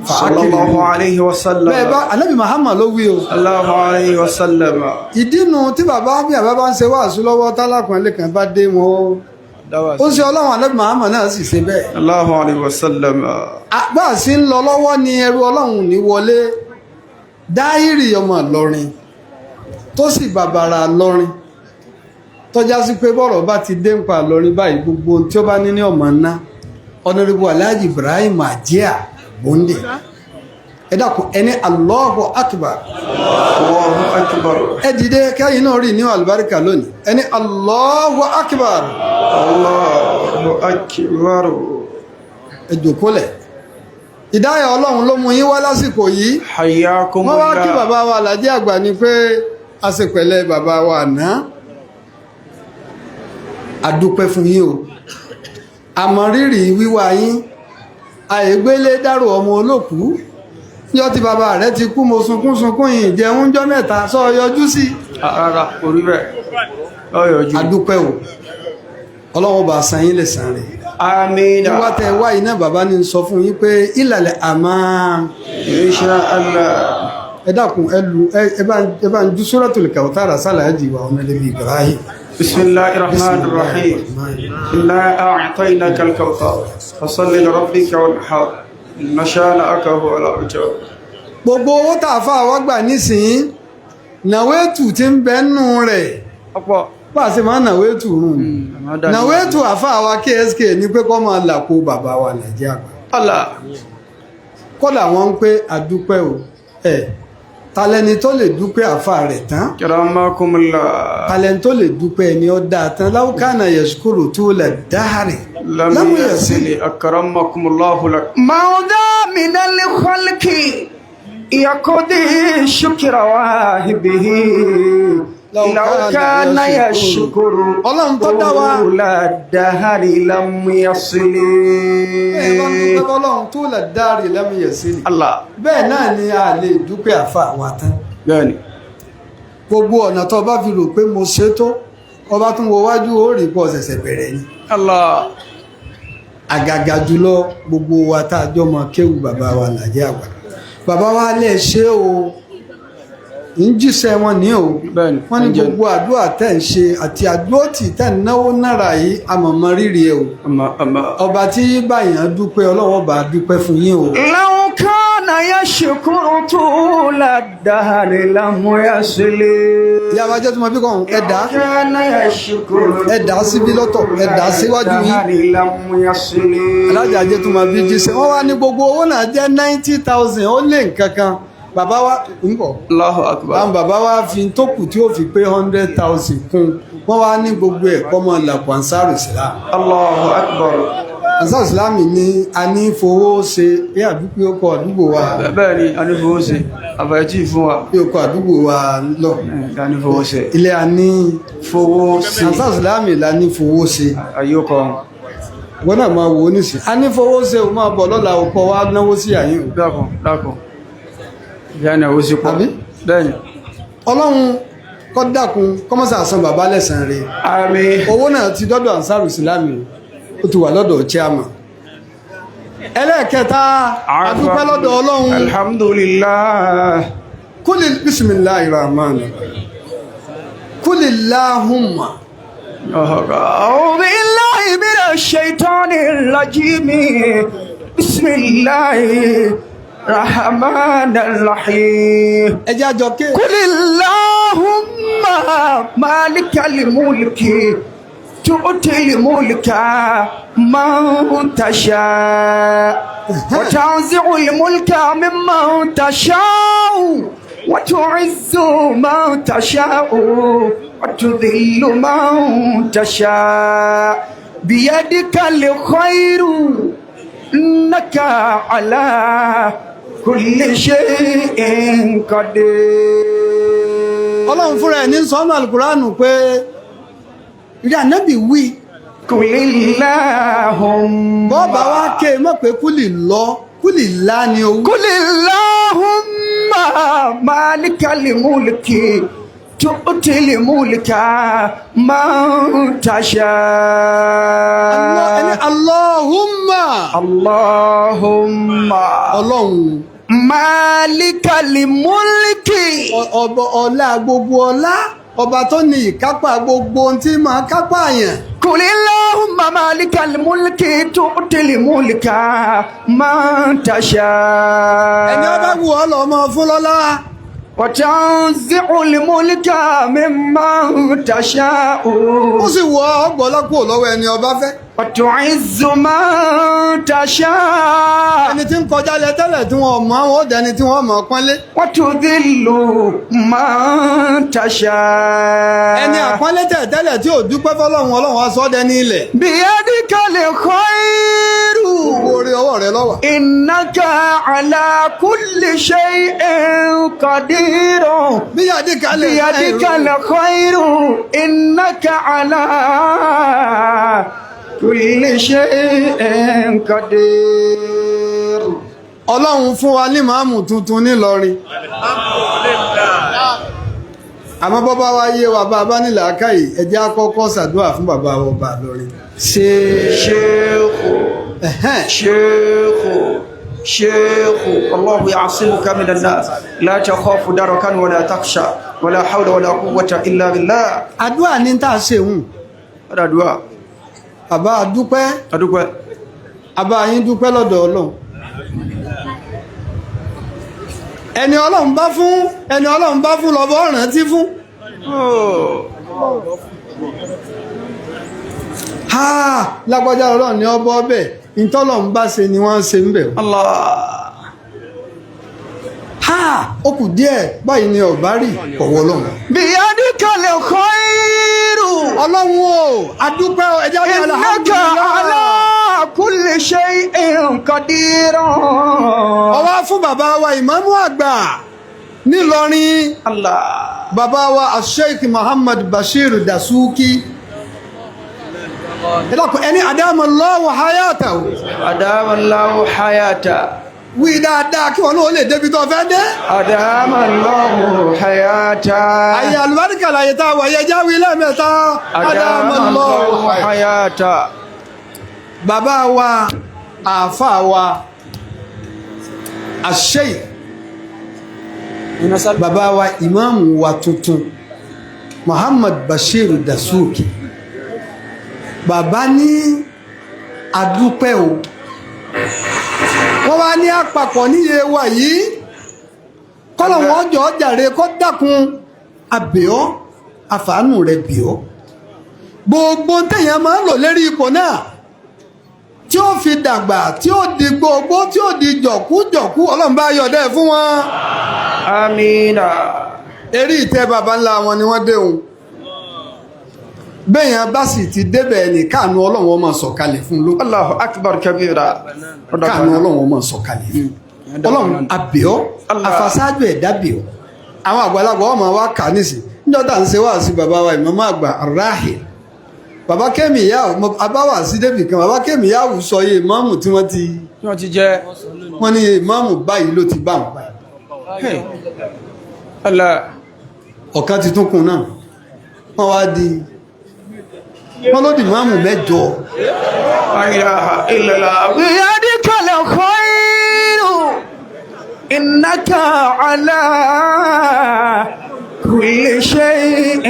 صلى الله عليه وسلم. Bẹ́ẹ̀ bá Ànábì Muhammad ló wí o. الله عليه وسلم. Ìdínú tí bàbá bí bàbá bá ń ṣe wàásù lọ́wọ́, tálákùnrin kan bá dé wọn ó ó ṣe Ọlọ́run, Ànábì Muhammad náà sì ṣe bẹ́ẹ̀. الله عليه وسلم. Bá a sì ń lọ lọ́wọ́ ni ẹrú Ọlọ́run ní wọlé, dáírì ọmọ Ìlọrin tó sì bàbàrà Ìlọrin, tọ́já sí pé bọ́rọ̀ bá ti dé ń pa Ìlọrin báyìí, gbogbo ohun tí ó bá ní ní ọmọ ná, Ọ̀nàrẹ́bù Alhaji Ibrahim Ajia Bonde. Ẹ dákun, ẹni Allahu Akbar. الله أكبر. Ẹ dìde kẹ́yìn náà rí ní àlùbáríkà lónìí, ẹni Allahu Akbar. الله أكبر. Ẹ jòkólẹ̀, ìdáyà Ọlọ́run ló mú yín wá lásìkò yìí. حياكم Wọ́n wá kí الله. bàbá wa Alhaji Àgbà ni pé a ṣe pẹ̀lẹ́ bàbá wa àná, a dúpẹ́ fún yín o, àmọ́ rírì wíwá yín. Àìgbélé dárò ọmọ olókùú níjọ́ tí bàbá rẹ̀ ti kú, mo sunkún sunkún yìí jẹun jọ́ mẹ́ta sọ yọjú sí. Rárá, kò rí bẹ́ẹ̀ ọyọ̀jú. A dúpẹ́ o, Ọlọ́run bá san yín lè san rẹ̀. Amina. Wíwá tẹ wá iná, bàbá ní sọ fún yín pé ìlàlẹ̀ àmọ́. Insha Allah. Ẹ dákun, ẹ lu ẹ bá ń ju Suratul Kawthara sálàájì wa Ọ̀nàdẹ́bí Ibrahim. بسم الله الرحمن الرحيم إنا أعطيناك الكوثر فصل لربك وانحر إن شانئك هو الأبتر. Gbogbo owó tá a fà wá gbà nísìnyí, nàwéètù tí ń bẹ nù rẹ̀. Ọ̀pọ̀. Bá a ṣe máa nàwéètù rùn, nàwéètù àfa wa KSK ní pé kọ́ máa làkó bàbá wa Nàìjíríà gbà. Allah. Kódà wọ́n ń pé àdúpẹ́ o, ẹ̀ talẹ́ni tó lè dúpẹ́ àfa rẹ̀ tán? Karamakumullah. Talẹ́ni tó lè dúpẹ́ ẹni ó dáa tán? Láwùkánà yẹ̀sùkúrò tó lẹ̀ dáhàrẹ̀. لم يصل أكرمكم الله لك موضع من الخلق يقضي شكر واهبه لو كان يشكر Ọlọ́run tó dá wa. طول الدهر لم يصل. Bẹ́ẹ̀ bá dúpẹ́ bọ́lọ́run tó lẹ̀ dáhàrẹ̀ lẹ́mú yẹ̀sílì. الله. Bẹ́ẹ̀ náà ni a lè dúpẹ́ àfa wa tán. Bẹ́ẹ̀ni. Gbogbo ọ̀nà tó bá fi rò pé mo ṣe tó, ọba tún wo wájú, ó rí pọ̀ ṣẹ̀ṣẹ̀ bẹ̀rẹ̀ ni. Allah. Àgàgà jùlọ gbogbo wa tá a jọ mọ kéwù bàbá wa Alhaji Àgbà, bàbá wa lè ṣe o, ń jíṣẹ́ wọn ní o. Bẹ́ẹ̀ni. Wọ́n ní gbogbo àdúrà tẹ̀ ń ṣe àti àdúrótì tẹ̀ ń náwó náírà yìí, àmọ̀mọ́ rírì ẹ o. أما أما. Ọba tí báyàn dúpẹ́, Ọlọ́wọ́ bá dúpẹ́ fún yín o. لو كان يشكر طول الدهر لم يصل. Ìyá wa jẹ́ tó mọ bí kàn ẹ̀dá. كان يشكر. Ẹ dà á síbí lọ́tọ̀, ẹ dà á síwájú yín. لم يصل. Alájà jẹ́ tó mọ bí jíṣẹ́ wọ́n wá ní gbogbo owó náà jẹ́ 90,000, ó lé nǹkan kan. Bàbá wa ń bọ̀. الله أكبر. Àwọn bàbá wa fi tó kù tí ó fi pé 100,000 kún, wọ́n wá ní gbogbo ẹ̀kọ́ mọ́ làpọ̀ Ansar Islam. الله أكبر. Ansar Islam ní a ní fowó ṣe bí àdúgbò ọkọ̀ àdúgbò wa. Bẹ́ẹ̀ni, a ní fowó ṣe àfàyètí fún wa. Bí ọkọ̀ àdúgbò wa lọ. A ní fowó ṣe. Ilé a ní fowó ṣe. Ansar Islam la ní fowó ṣe. Àyíkọ. Wọ́n náà máa wò ó nísìn, a ní fowó ṣe, o máa bọ̀ lọ́la, ọkọ̀ wa náwó sí àyín o. Dákun dákun, ìyá ni àwọn oṣù pọ̀. Àbí? Bẹ́ẹ̀ni. Ọlọ́run kó dákun kọ́mọ́sà san bàbá lẹ́sàn rẹ̀. Àmín. Owó náà ti dọ́dọ̀ Ansar Islam o, ó ti wà lọ́dọ̀ chairman. Ẹlẹ́ẹ̀kẹta, adúpẹ́ lọ́dọ̀ Ọlọ́run. Alhamdulillah. Kúlì bismillahir rahmanir rahim, kúlì láhùnmá. أعوذ بالله من الشيطان الرجيم بسم الله الرحمن الرحيم. Ẹjẹ́ àjọ ké. قل اللهم مالك الملك تؤتي الملك من تشاء وتنزع الملك ممن تشاء وتعز من تشاء وتذل من تشاء بيدك الخير إنك على كل شيء قدير. Ọlọ́run fúnra ẹ̀ ní sọ́nà alukuraanu pé ìrẹ́ ànábì wí. قل اللهم Bọ́ọ̀bà wa ké mọ̀ pé kúlì lọ kúlì lá ni owó. قل اللهم مالك الملك تؤتي الملك من تشاء. Ẹni Allahumma. اللهم Ọlọ́run. مالك الملك. Ọba ọlá gbogbo ọlá, ọba tó ní ìkápá gbogbo ohun tí máa kápá yẹn. قل اللهم مالك الملك تؤتي الملك من تشاء. Ẹni ọba wù ọ́ lọ ọmọ fún lọ́lá. وتنزع الملك ممن تشاء. Ó sì wù ọ́ ọgbọ́lọ́pọ̀ lọ́wọ́ ẹni ọba fẹ́. وتعز من تشاء. Ẹni tí ń kọjá lẹ tẹ́lẹ̀ tí wọ́n mọ̀ àwọn ó dẹni tí wọ́n mọ̀ pọ́nlé. وتذل من تشاء. Ẹni àpọ́nlé tẹ̀ tẹ́lẹ̀ tí ò dúpẹ́ fọlọ́run, Ọlọ́run á sọ ọ́ dẹni ilẹ̀. بيدك الخير. Gbogbo orí ọwọ́ rẹ ló wà. إنك على كل شيء قدير. Bíyàdíkà lè بيدك الخير إنك على كل شيء قدير. Ọlọ́run fún wa ní màámù tuntun nílọrin. Àmọ́ bọ́bá wa yé wa bá a bá nílẹ̀ akáyì, ẹ jẹ́ á kọ́kọ́ ṣàdúrà fún bàbá wa ọba Ìlọrin. Ṣé شيخ ẹ̀hẹ́n. شيخ شيخ الله يعصمك من الناس لا تخاف دركا ولا تخشى ولا حول ولا قوة إلا بالله. Àdúrà ní tá a ṣe hùn. هذا دعاء. Bàbá a dúpẹ́, أدوك. àbá yín dúpẹ́ lọ́dọ̀ Ọlọ́run. Ẹni Ọlọ́run bá fún, ẹni Ọlọ́run bá fún lọ́bọ̀ rántí fún. Ha lágbájá Ọlọ́run ní ọbọ̀ ọbẹ̀, ìtọ́lọ́run bá ṣe ni wọ́n ń ṣe ń bẹ̀. الله. Ha ó kù díẹ̀ báyìí ni ọ̀bá rí ọ̀wọ́ Ọlọ́run. بيدك الخير. Ọlọ́run o, adúpẹ́ o, ẹjẹ́ ọdún إنك alhamdulillah. على كل شيء قدير. Ọwá fún bàbá wa ìmáàmù àgbà nílọrin. الله. Bàbá wa Sheikh Muhammad Bashir Dasuki. Ẹ dákun, ẹni adamallahu hayatahu. أدام الله حياته. Wí dáadáa kí wọn náà lè débi tó fẹ́ dé. أدام الله حياته. Àyè àlùbáríkà láyé tá a wà yẹ jáwé lẹ́ẹ̀mẹ́ta. أدام الله حياته. Bàbá wa àáfàá wa Sheikh, bàbá wa ìmáàmù wa tuntun Muhammad Bashir Dasuki, bàbá ní adúpẹ́ o. Wọ́n wá ní àpapọ̀ níye wa yìí kọ́lọ̀ wọn jọ jàre kọ́ dákun àbẹ̀ọ́ àfàánù rẹ̀ bẹ̀ọ́ gbogbo téèyàn máa ń lò lérí ipò náà tí ó fi dàgbà tí ó di gbogbo tí ó di jọ̀kújọ̀kú, Ọlọ́run bá yọ̀dẹ́ fún wọn. آمين. Eré ìtẹ́ baba ńlá wọn ni wọ́n déhùn bẹ́yàn bá sì ti débẹ̀ ní káànú Ọlọ́run ó máa sọ̀kalẹ̀ fún ló. الله أكبر كبيرا. Káànú Ọlọ́run ó máa sọ̀kalẹ̀ fún. Ọlọ́run àbẹ̀ọ́ àfàsájú ẹ̀dá bẹ̀ọ́. Àwọn àgbàlagbà ọmọ wa kà nísìn níjọ́ tá à ń ṣe wá sí bàbá wa ìmọ̀mọ́ àgbà ráhì bàbá kẹ́mi ìyá abáwà sí débì kan, bàbá kẹ́mi ìyá sọ iye ìmáàmù tí wọ́n ti wọ́n ti jẹ́. Wọ́n ní ìmáàmù báyìí ló ti bá wọn báyìí. Allah. Ọ̀kan ti tún kún náà, wọ́n wá di wọ́n ló di ìmáàmù 8. La ilaha illallah. بيدك الخير إنك على كل شيء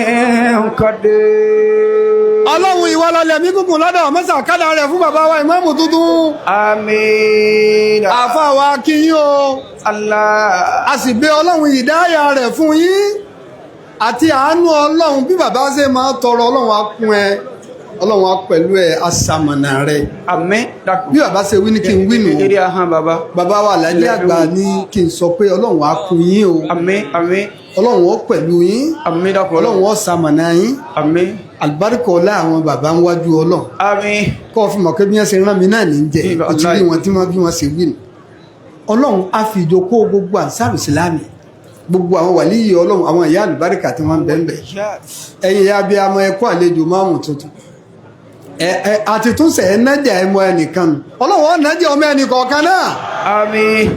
قدير. Ọlọ́run ìwọ lọlẹ̀ mí gúngùn lọ́dọ̀ mọ́sà kádà rẹ̀ fún bàbá wa ìmáàmù tuntun. آمين. Àfa wa kí yín o. الله. A sì bẹ̀ Ọlọ́run ìdáyà rẹ̀ fún yín. Àti àánú Ọlọ́run, bí bàbá ṣe máa tọrọ, Ọlọ́run á kún ẹ, Ọlọ́run á pẹ̀lú ẹ, aṣamọ̀nà rẹ. Àmín, dákun. Bí bàbá ṣe wí ní kí n wí nù. Eré ahọ́n bàbá. Bàbá wa Alhaji Àgbà ní kí n sọ pé Ọlọ́run á kún yín o. Àmín, àmín. Ọlọ́run ó pẹ̀lú yín. Àmín, dákun. Ọlọ́run ó ṣamọ̀nà yín. Àmín. Àlùbáríkà ọlá àwọn bàbá ń wájú Ọlọ́run. Àmín. Kọ́ ọ fi mọ̀ pé bí wọ́n ṣe rán mi náà ní jẹ́ Ìbá- o ti rí wọn tí wọ́n bí wọ́n ṣe wí nù. Ọlọ́run á fi ìjókòó gbogbo Ansar Islami, gbogbo àwọn wàlíyì Ọlọ́run, àwọn ìyá àlùbáríkà tí wọ́n ń bẹ́ẹ̀ bẹ́ẹ̀. Ẹ̀yin ìyá bíi amọ̀ ẹ̀kọ́ àlejò márùn tuntun ẹ ẹ àti túnṣe ẹ nájà ẹ mọ ẹnìkan nù, Ọlọ́run ó nájà ọmọ ẹnì kọ̀ọ̀kan náà. Àmín.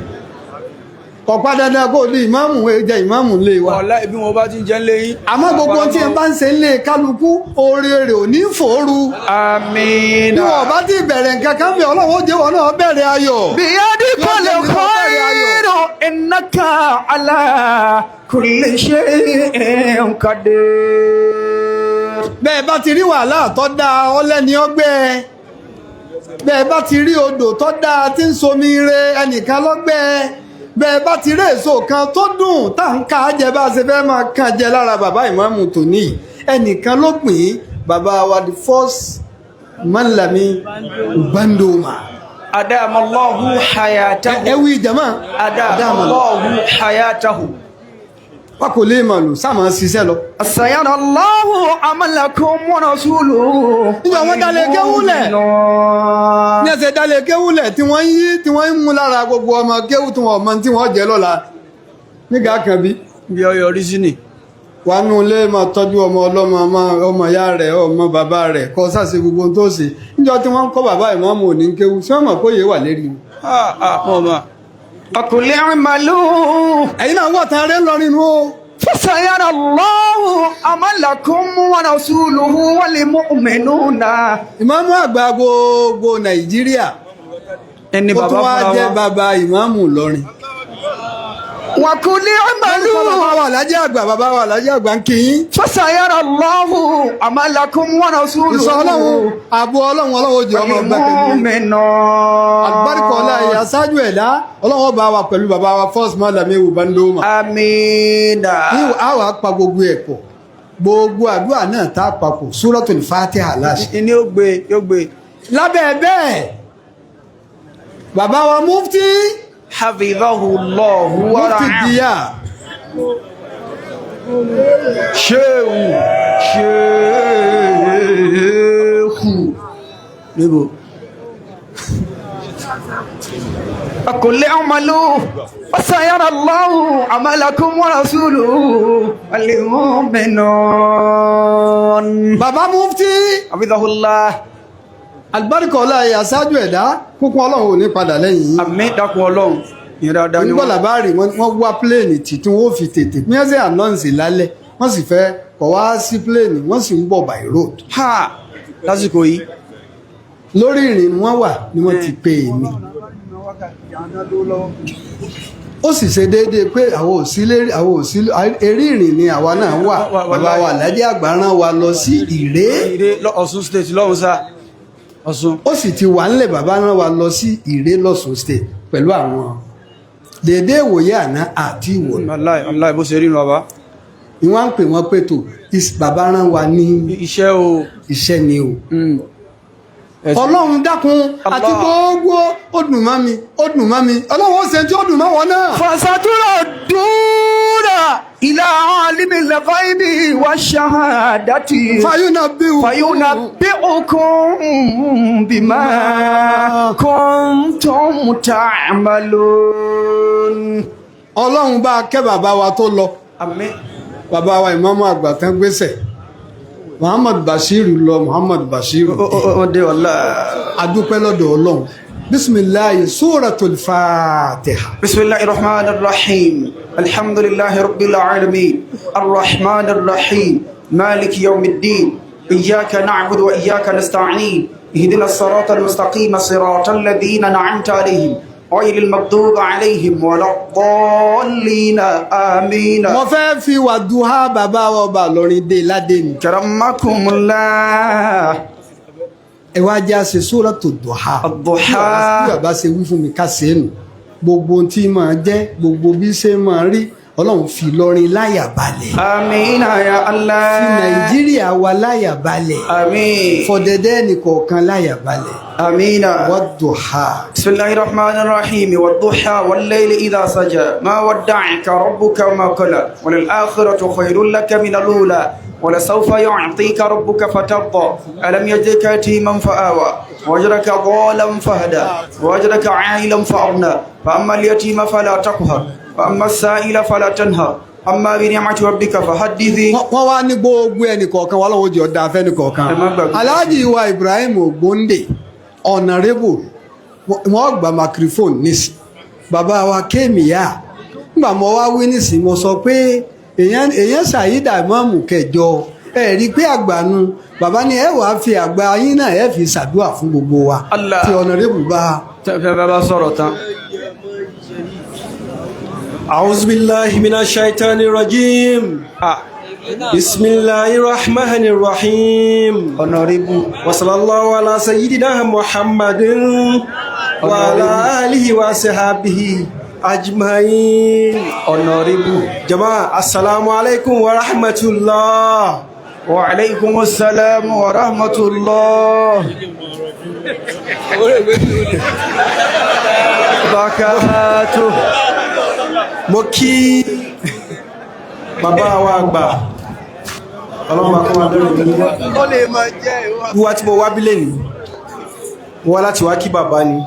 Kọ̀pá dandan kó ní ìmáàmù ẹ jẹ́ ìmáàmù lé wa. Ọ̀la ibi wọn bá ti ń jẹ́ ń léyìn. Àmọ́ gbogbo ohun tí ẹ bá ń ṣe ń lé kálukú, oore rẹ̀ ò ní fòoru. Àmín. Bí wọn bá ti bẹ̀rẹ̀ nǹkan kan bí, Ọlọ́run ó jẹ́ wọn náà bẹ̀rẹ̀ ayọ̀. بيدك الخير إنك على كل شيء قدير. Bẹ́ẹ̀ bá ti rí wàhálà tó dáa, ọlẹ́ni ọgbẹ́. Bẹ́ẹ̀ bá ti rí odò tó dáa tí ń somi re, ẹnìkan lọ́gbẹ́. Bẹ́ẹ̀ bá ti rí èso kan tó dùn tá à ń ká jẹ, bá a ṣe fẹ́ máa kàn jẹ lára bàbá ìmáàmù tòní yìí, ẹnìkan ló pín in. Bàbá wa, the first Malami Bandoma. أدام الله حياته. Ẹ wí jama. أدام الله حياته. Wọn kò lè mọ̀ lò sáà máa ṣiṣẹ́ lọ. سيرى الله عملكم ورسوله. Níjọ́ wọ́n dalẹ̀ kéwúlẹ̀. Ní ẹsẹ̀ dalẹ̀ kéwúlẹ̀ tí wọ́n ń yí, tí wọ́n ń mú lára gbogbo ọmọ kéwú tí wọ́n mọ tí wọ́n jẹ́ lọ́la nígbà kan bí. Bí ọyọ rí sí ni. Wà nù ilé, máa tọ́jú ọmọ ọlọ́mọ, ọmọ ìyá rẹ̀, ọmọ bàbá rẹ̀, kọ́ sáṣe gbogbo ohun tó ṣe. Níjọ́ tí wọ́n ń kọ́ bàbá ìmáàmù òní ń kéwú, ṣé wọ́n mọ̀ pé òye wà lérí wọn? Ọmọ. وقل اعملوا. Ẹ̀yin náà wọ̀ tán rẹ̀ ńlọrin nu o. فسيرى الله عملكم ورسوله والمؤمنون. Ìmáàmù àgbà gbogbo Nàìjíríà Ẹni ó bàbá tún wá fúnra jẹ́ wọn. bàbá ìmáàmù Ìlọrin. وقل Bàbá اعملوا. wa Alhaji Àgbà, bàbá wa Alhaji Àgbà ń kí yín. فسيرى الله عملكم ورسوله. Ìsọ Ọlọ́run, àbò Ọlọ́run, Ọlọ́run ó jẹ́ ọmọ ọgbà pẹ̀lú. والمؤمنون. Àlùbáríkà ọlá ẹ̀yà ṣáájú ẹ̀dá, Ọlọ́run ọba wa pẹ̀lú bàbá wa first Malami Ubandoma. آمين. Ní àwa pa gbogbo ẹ̀ pọ̀, gbogbo àdúrà náà tá a papọ̀, Suratul Fatiha láṣẹ. Ní ó gbé, yóò gbé. Lábẹ́ bẹ́ẹ̀, bàbá wa mufti حفظه الله mufti ورعاه. díyà. Ṣéwù ṣéèkù níbo. وقل اعملوا فسيرى الله عملكم ورسوله والمؤمنون. Bàbá mufti, حفظه الله. àlùbáríkà ọlá ẹ̀yà ṣáájú ẹ̀dá kúkún, Ọlọ́run ò ní padà lẹ́yìn yín. Àmín, dákun Ọlọ́run ìyẹn dáadáa ni Nígbà wọ́n. làbárì wọ́n wá plane tí tí wọ́n fi tètè bí wọ́n ṣe announce lálẹ́, wọ́n sì fẹ́ kọ̀ wá sí plane, wọ́n sì ń bọ̀ by road. Ha, lásìkò yìí. Lórí ìrìn wọ́n wà ni wọ́n ti pè mí, ó sì ṣe déédéé pé àwọn ò sí lérí, àwọn ò sí eré ìrìn ni àwa náà wà. Bàbá wa Alhaji Àgbà rán wa lọ sí Ìré. Ìré Ọ̀ṣun State lọ́hùn sá, Ọ̀ṣun. Ó sì ti wà ńlẹ̀, bàbá rán wa lọ sí Ìré lọ́ṣun State pẹ̀lú àwọn déédéé ìwòye àná àti ìwòye. Wàláì wàláì, bó ṣe rí nu bàbá. Ni wọ́n ń pè wọ́n pé tó bàbá rán wa ní iṣẹ́ o. Iṣẹ́ ni o. Ẹ̀sìn. Ọlọ́run dákun àti Allah. gbogbo, ó dùn mọ́ mi, ó dùn mọ́ mi, Ọlọ́run ó ṣe tí ó dùn mọ́ wọn náà. فستردون إلى عالم الغيب والشهادة fayúnà bíu. فينبئكم بما كنتم تعملون. Ọlọ́run bá kẹ́ bàbá wa tó lọ. Àmín. Bàbá wa ìmáàmù àgbà tán gbéṣẹ̀, Muhammad Bashiru lọ, Muhammad Bashiru. Ó dé wàlá. Adúpẹ́ lọ́dọ̀ Ọlọ́run. Bisimilayi, suratul Fatiha. بسم الله الرحمن الرحيم، الحمد لله رب العالمين، الرحمن الرحيم، مالك يوم الدين، إياك نعبد وإياك نستعين، اهدنا الصراط المستقيم، صراط الذين أنعمت عليهم، غير المغضوب عليهم ولا الضالين، آمين. Mo fẹ́ fi wàdúhà bàbá wa ọba Ìlọrin dé ládé ni. كرمكم الله. Ẹ wá jẹ́ àṣẹ suratul duha. Ad-duha. Bí bàbá ṣe wí fún mi ká ṣe é nù, gbogbo ohun tí máa jẹ́, gbogbo bí ṣe máa rí. Ọlọ́run fi Ìlọrin láyà balẹ̀. Àmín ya Allah. Fi Nàìjíríà wa láyà balẹ̀. Àmín. Fọ̀dẹ̀dẹ̀ ẹnìkọ̀ọ̀kan láyà balẹ̀. Àmín. Wad-duha. بسم الله الرحمن الرحيم والضحى والليل إذا سجى ما ودعك ربك وما قلى وللآخرة خير لك من الأولى ولسوف يعطيك ربك فترضى ألم يجدك يتيما فآوى ووجدك ضالا فهدى ووجدك عائلا فأغنى فأما اليتيم فلا تقهر وأما السائل فلا تنهر أما بنعمة ربك فحدث. Wọ́n wá ní gbogbo ẹnìkọ̀ọ̀kan wà lọ́wọ́ jẹ́ ọ̀dà afẹ́nìkọ̀ọ̀kan. Ẹ má gbàgbé. Alhaji wa Ibrahim Ogbonde, honorable, wọ́n gba microphone nísìn. Bàbá wa kémìyà nígbà mo wá wí nísìn, mo sọ pé èèyàn ṣàyídà mọ́ọ̀mù kẹjọ, ẹ rí i pé àgbàánu bàbá ni ẹ wàá fi àgbà yín náà ẹ fi ṣàdúrà fún gbogbo wa. Allah. Tí honorable bá. Bàbá sọ̀rọ̀ tán. أعوذ بالله من الشيطان الرجيم. بسم الله الرحمن الرحيم. Honorable. وصلى الله على سيدنا محمد وعلى آله وصحبه أجمعين. Honorable. جماعة، السلام عليكم ورحمة الله. وعليكم السلام ورحمة الله وبركاته. Mo kí bàbá wa àgbà, ọlọ́run bá kọ́ wa lórí mi. Wíwá tí mo wá bílẹ̀ ní, mo wá láti wá kí bàbá ni.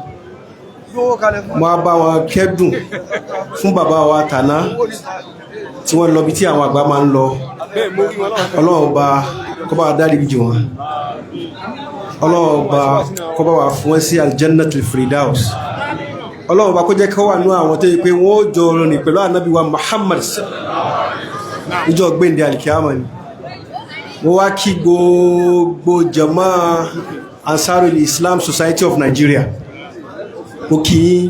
Mo wá bá wọn kẹ́dùn fún bàbá wa tàná tí wọ́n lọ bí tí àwọn àgbà máa ń lọ. Ọlọ́run bá kó bá wa dárí jì wọ́n, ọlọ́run bá kó bá wa fún wọn sí aljannatul firdaus, ọlọ́run bá kó jẹ́ kó wà nú àwọn tó yẹ pé wọ́n ó jọ rìn pẹ̀lú ànábì wa Muhammad níjọ́ gbéǹde alikiyama ni. Mo wá kí gbogbo jama Ansarul Islam Society of Nigeria, mo kí yín,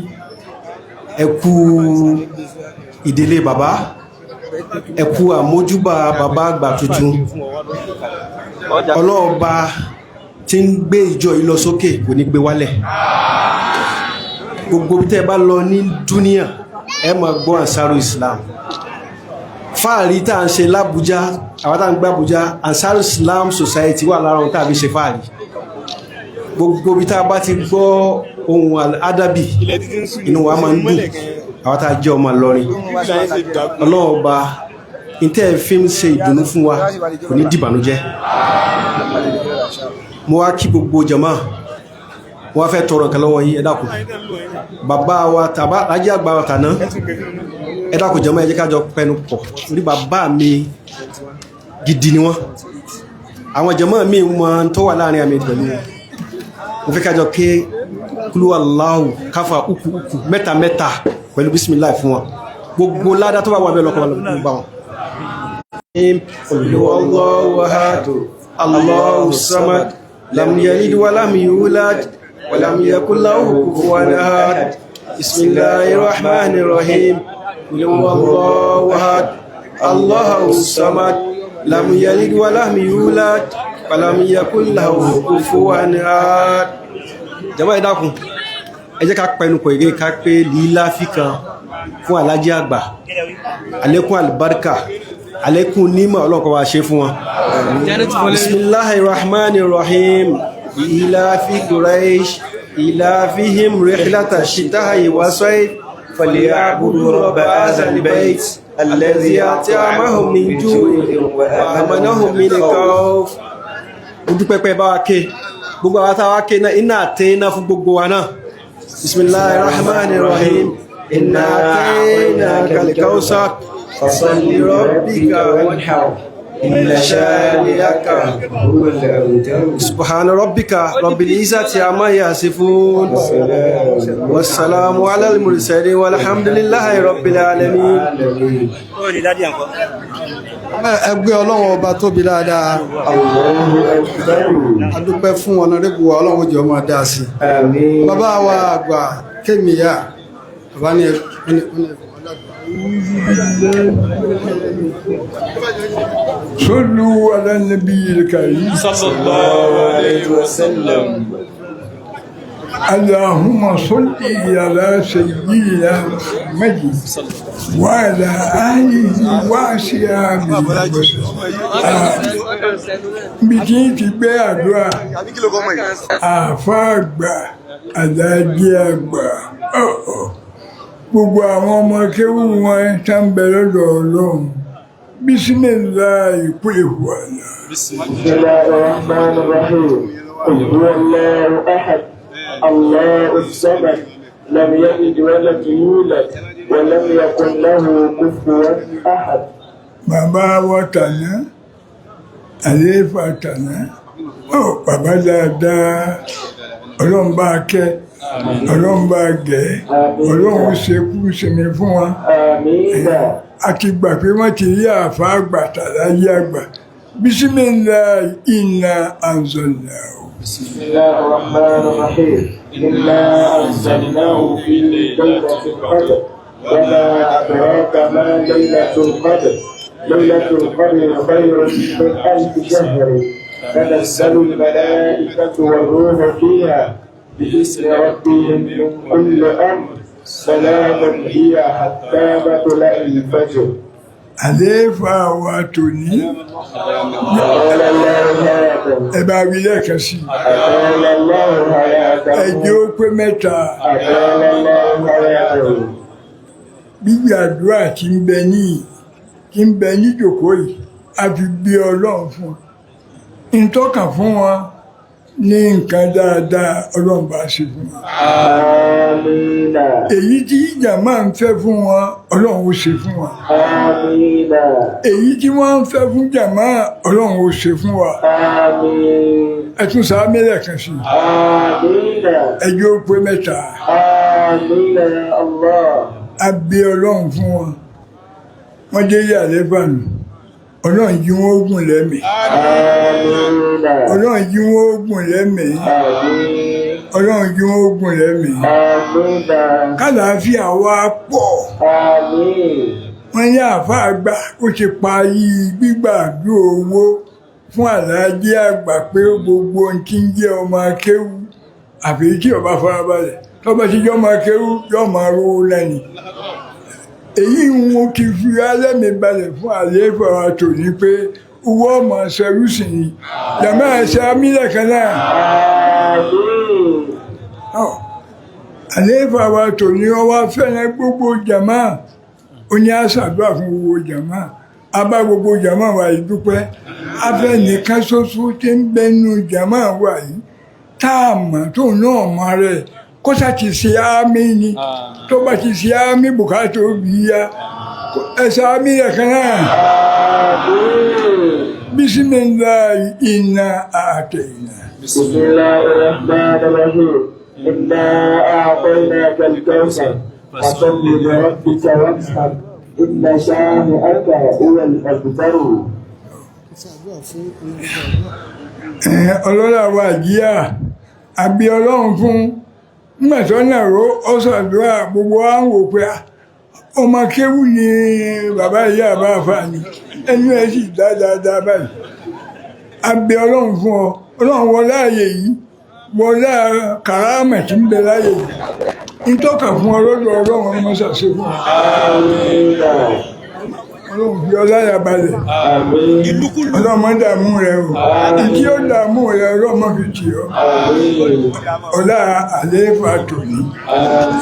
ẹ kú ìdílé bàbá, ẹ kú àmójúbà bàbá àgbà tuntun. Ọlọ́ọ̀ba tí ń gbé ìjọ yìí lọ sókè kò ní gbé wálẹ̀. Gbogbo bí tẹ́ ẹ bá lọ ní dúníà, ẹ máa gbọ́ Ansarul Islam. Fáàrí tá à ń ṣe l'Ábújá, àwọn tá à ń gbé Àbújá, Ansarul Islam Society wà lára ohun tá a fi ṣe fáàrí. Gbogbo bí tá a bá ti gbọ́ ohun adabi, inú wa máa ń dùn, àwọn tá a jẹ́ ọmọ Ìlọrin. Ọlọ́run ọba ntẹ́ ẹ fi ń ṣe ìdùnnú fún wa kò ní dìbànújẹ́. Mo wá kí gbogbo jama, mo wá fẹ́ tọrọ nǹkan lọ́wọ́ yín. Ẹ dákun, bàbá wa tàbá ajé àgbà wa tàná, ẹ dákun jama, ẹ jẹ́ ká jọ pẹnu pọ̀ orí bàbá mi. Gidi ni wọ́n. Àwọn jama mi mọ tó wà láàrin àmì pẹ̀lú wọn. Mo fẹ́ ká jọ ké kúlú Allahu káfà uku uku, mẹ́ta mẹ́ta, pẹ̀lú bisimilahi fún wọn. Gbogbo ládá tó bá wà bẹ́ẹ̀ lọ́kọ̀ bá wọn. قل هو الله أحد الله الصمد لم يلد ولم يولد ولم يكن له كفوا أحد. بسم الله الرحمن الرحيم. قل هو الله أحد الله الصمد لم يلد ولم يولد ولم يكن له كفوا أحد. Jàmáà, ẹ dákun, ẹ jẹ́ ká pẹnu pọ̀ èrè ká pé líláfí kan fún alájí àgbà. Àlékún àlùbáríkà, àlékún nímọ̀, ọlọ́kọ̀ wa ṣe fún wọn. Bismillahi rahman rahim. Ilafi Quraish ilafihim rihlata shita'i wa sayf falyabudu rabba hazal bayt alladhi at'amahum min ju'in wa amanahum min khawf. Mo dúpẹ́ pé bá wa ké. Gbogbo àwọn táwa ké náà, iná àtẹ iná fún gbogbo wa náà. Bismillahi rahman rahim. Inna a'tainaka al-kawthar fasalli rabbika wanhar inna shani'aka هو الأبتر. سبحان ربك رب العزة عما يصفون والسلام على المرسلين والحمد لله رب العالمين. Ẹgbẹ́ ọlọ́run ọba tóbi dáadáa. الله أكبر. A dúpẹ́ fún honorable wa, ọlọ́run jẹ́ ọmọ dáa sí. آمين. Bàbá wa àgbà kémìyà, bàbá ní ẹni. صلوا على النبي الكريم. صلى الله عليه وسلم. اللهم صل على سيدنا محمد وعلى آله وأصحابه وسلم. Bí tí ń ti gbé àdúrà, àáfàá àgbà, àdájí àgbà, ọ̀ọ̀, gbogbo àwọn ọmọ kéwú wọn tá ń bẹ lọ́dọ̀ Ọlọ́run. Bisimilahi kúlẹ̀kù àlà. بسم الله الرحمن الرحيم. قل هو الله أحد، الله الصمد، لم يلد ولم يولد ولم يكن له كفوا أحد. Bàbá wa tàná, àlééfà tàná, ó bàbá dáadáa, Ọlọ́run bá kẹ́, Ọlọ́run bá gẹ̀, Ọlọ́run ṣekú sinmi fún wa. آمين. A ti gbà pé wọ́n ti rí àáfàá àgbà tàláyé àgbà. Bisimilahi inna anzalnahu. بسم الله الرحمن الرحيم. إنا أنزلناه في ليلة القدر، وما أدراك ما ليلة القدر؟ ليلة القدر خير من 1000 شهر. تنزل الملائكة والروح فيها بإذن ربهم من كل أمر. سلام هي حتى مطلع الفجر. Àlééfà wa tòní. أطال الله حياته. Ẹ bá wí lẹ́ẹ̀kan sí i. أطال الله حياته. Ẹ jẹ́ ó pé mẹ́ta. أطال الله حياته. Gbígbàdúrà tí ń bẹ ní ìjòkó yìí, a fi gbé Ọlọ́run fún wọn, ntọ́kàn fún wọn ní nǹkan dáadáa, Ọlọ́run bá ṣe fún wọn. آمين. Èyí tí jàmáà ń fẹ́ fún wọn, Ọlọ́run ó ṣe fún wọn. آمين. Èyí tí wọ́n ń fẹ́ fún jàmáà, Ọlọ́run ó ṣe fún wa. آمين. Ẹ tún sáà mílẹ̀ kan sí i. آمين. Ẹ jẹ́ ó pé mẹ́ta. آمين يا الله. A bí Ọlọ́run fún wọn, wọ́n dé yàrá nù, Ọlọ́run jí wọn ó gùn lẹ́mìí. آمين. Ọlọ́run jí wọn ó gùn lẹ́mìí. آمين. Ọlọ́run jí wọn ó gùn lẹ́mìí. آمين. Kálàáfíà wa pọ̀. آمين. Wọ́n ní àáfàá àgbà ó ti parí gbígbàdúrà owó fún àlàájì àgbà pé gbogbo ohun tí ń jẹ́ ọmọ akéwú, àfi tí ó bá farabalẹ̀, tọ́ba ti jẹ́ ọmọ akéwú yóò máa rówó lẹ́ni. Èyí ń wo ti fi alẹ́ mi balẹ̀ fún àlééfà wa tòní pé owó ọmọ ṣẹrú sí ni jàmá ẹ̀ṣẹ̀ amílẹ̀ kan náà. آمين. Àlééfà wa tòní ọwọ́ fẹ́ràn gbogbo jàmá, ó ní àṣàdúrà fún gbogbo jàmá, abá gbogbo jàmá wa yìí dúpẹ́. Afẹ́ nìkan ṣoṣo tí ń bẹnu jàmá wa yìí tá a mọ̀ tó náà mọ̀ rẹ̀ kó sá ti ṣe ámì ni, tó bá ti ṣe ámì bùkátà ó bí ya ẹ̀ṣẹ̀ ámì rẹ̀ kan náà. آمين. Bisimilahi inna a'tayna. بسم الله الرحمن الرحيم. إنا أعطيناك الكوثر، فصل لربك وانحر، إن شانئك هو الأبتر. Ọlọ́lá wa jíà àbí Ọlọ́run fún nígbà tó náà ró ó ṣàdúrà, gbogbo wa ń wò pé ọmọ kéwù ni bàbá ìyá àbá àfà ni, ẹnu ẹ sì dá dáadáa báyìí. Àbí Ọlọ́run fún ọ, Ọlọ́run wọlé ààyè yìí, wọlé kàrámà tí ń bẹ láàyè yìí, ntọ́ka fún ọ lọ́dọ̀ Ọlọ́run, ọmọ ṣàṣe fún ọ. آمين. Ọlọ́run fi ọ láyà balẹ̀. آمين. Ọlọ́run má dààmú rẹ o, ìdí ó dààmú rẹ, Ọlọ́run má fi tì ọ́. آمين. Ọlá àlééfà tòní,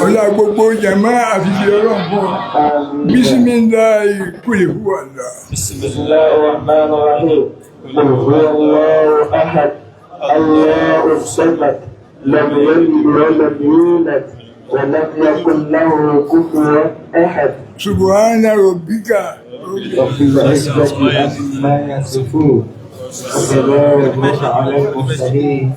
ọlá gbogbo jàmá, àfihàn Ọlọ́run fún ọ. آمين. Bisimilahi kúlẹ̀kú àlá. بسم الله الرحمن الرحيم. قل هو الله أحد، الله الصمد، لم يلد ولم يولد ولم يكن له كفوا أحد. Subhana rabbika. رب العزة عما يصفون، وسلام على المرسلين.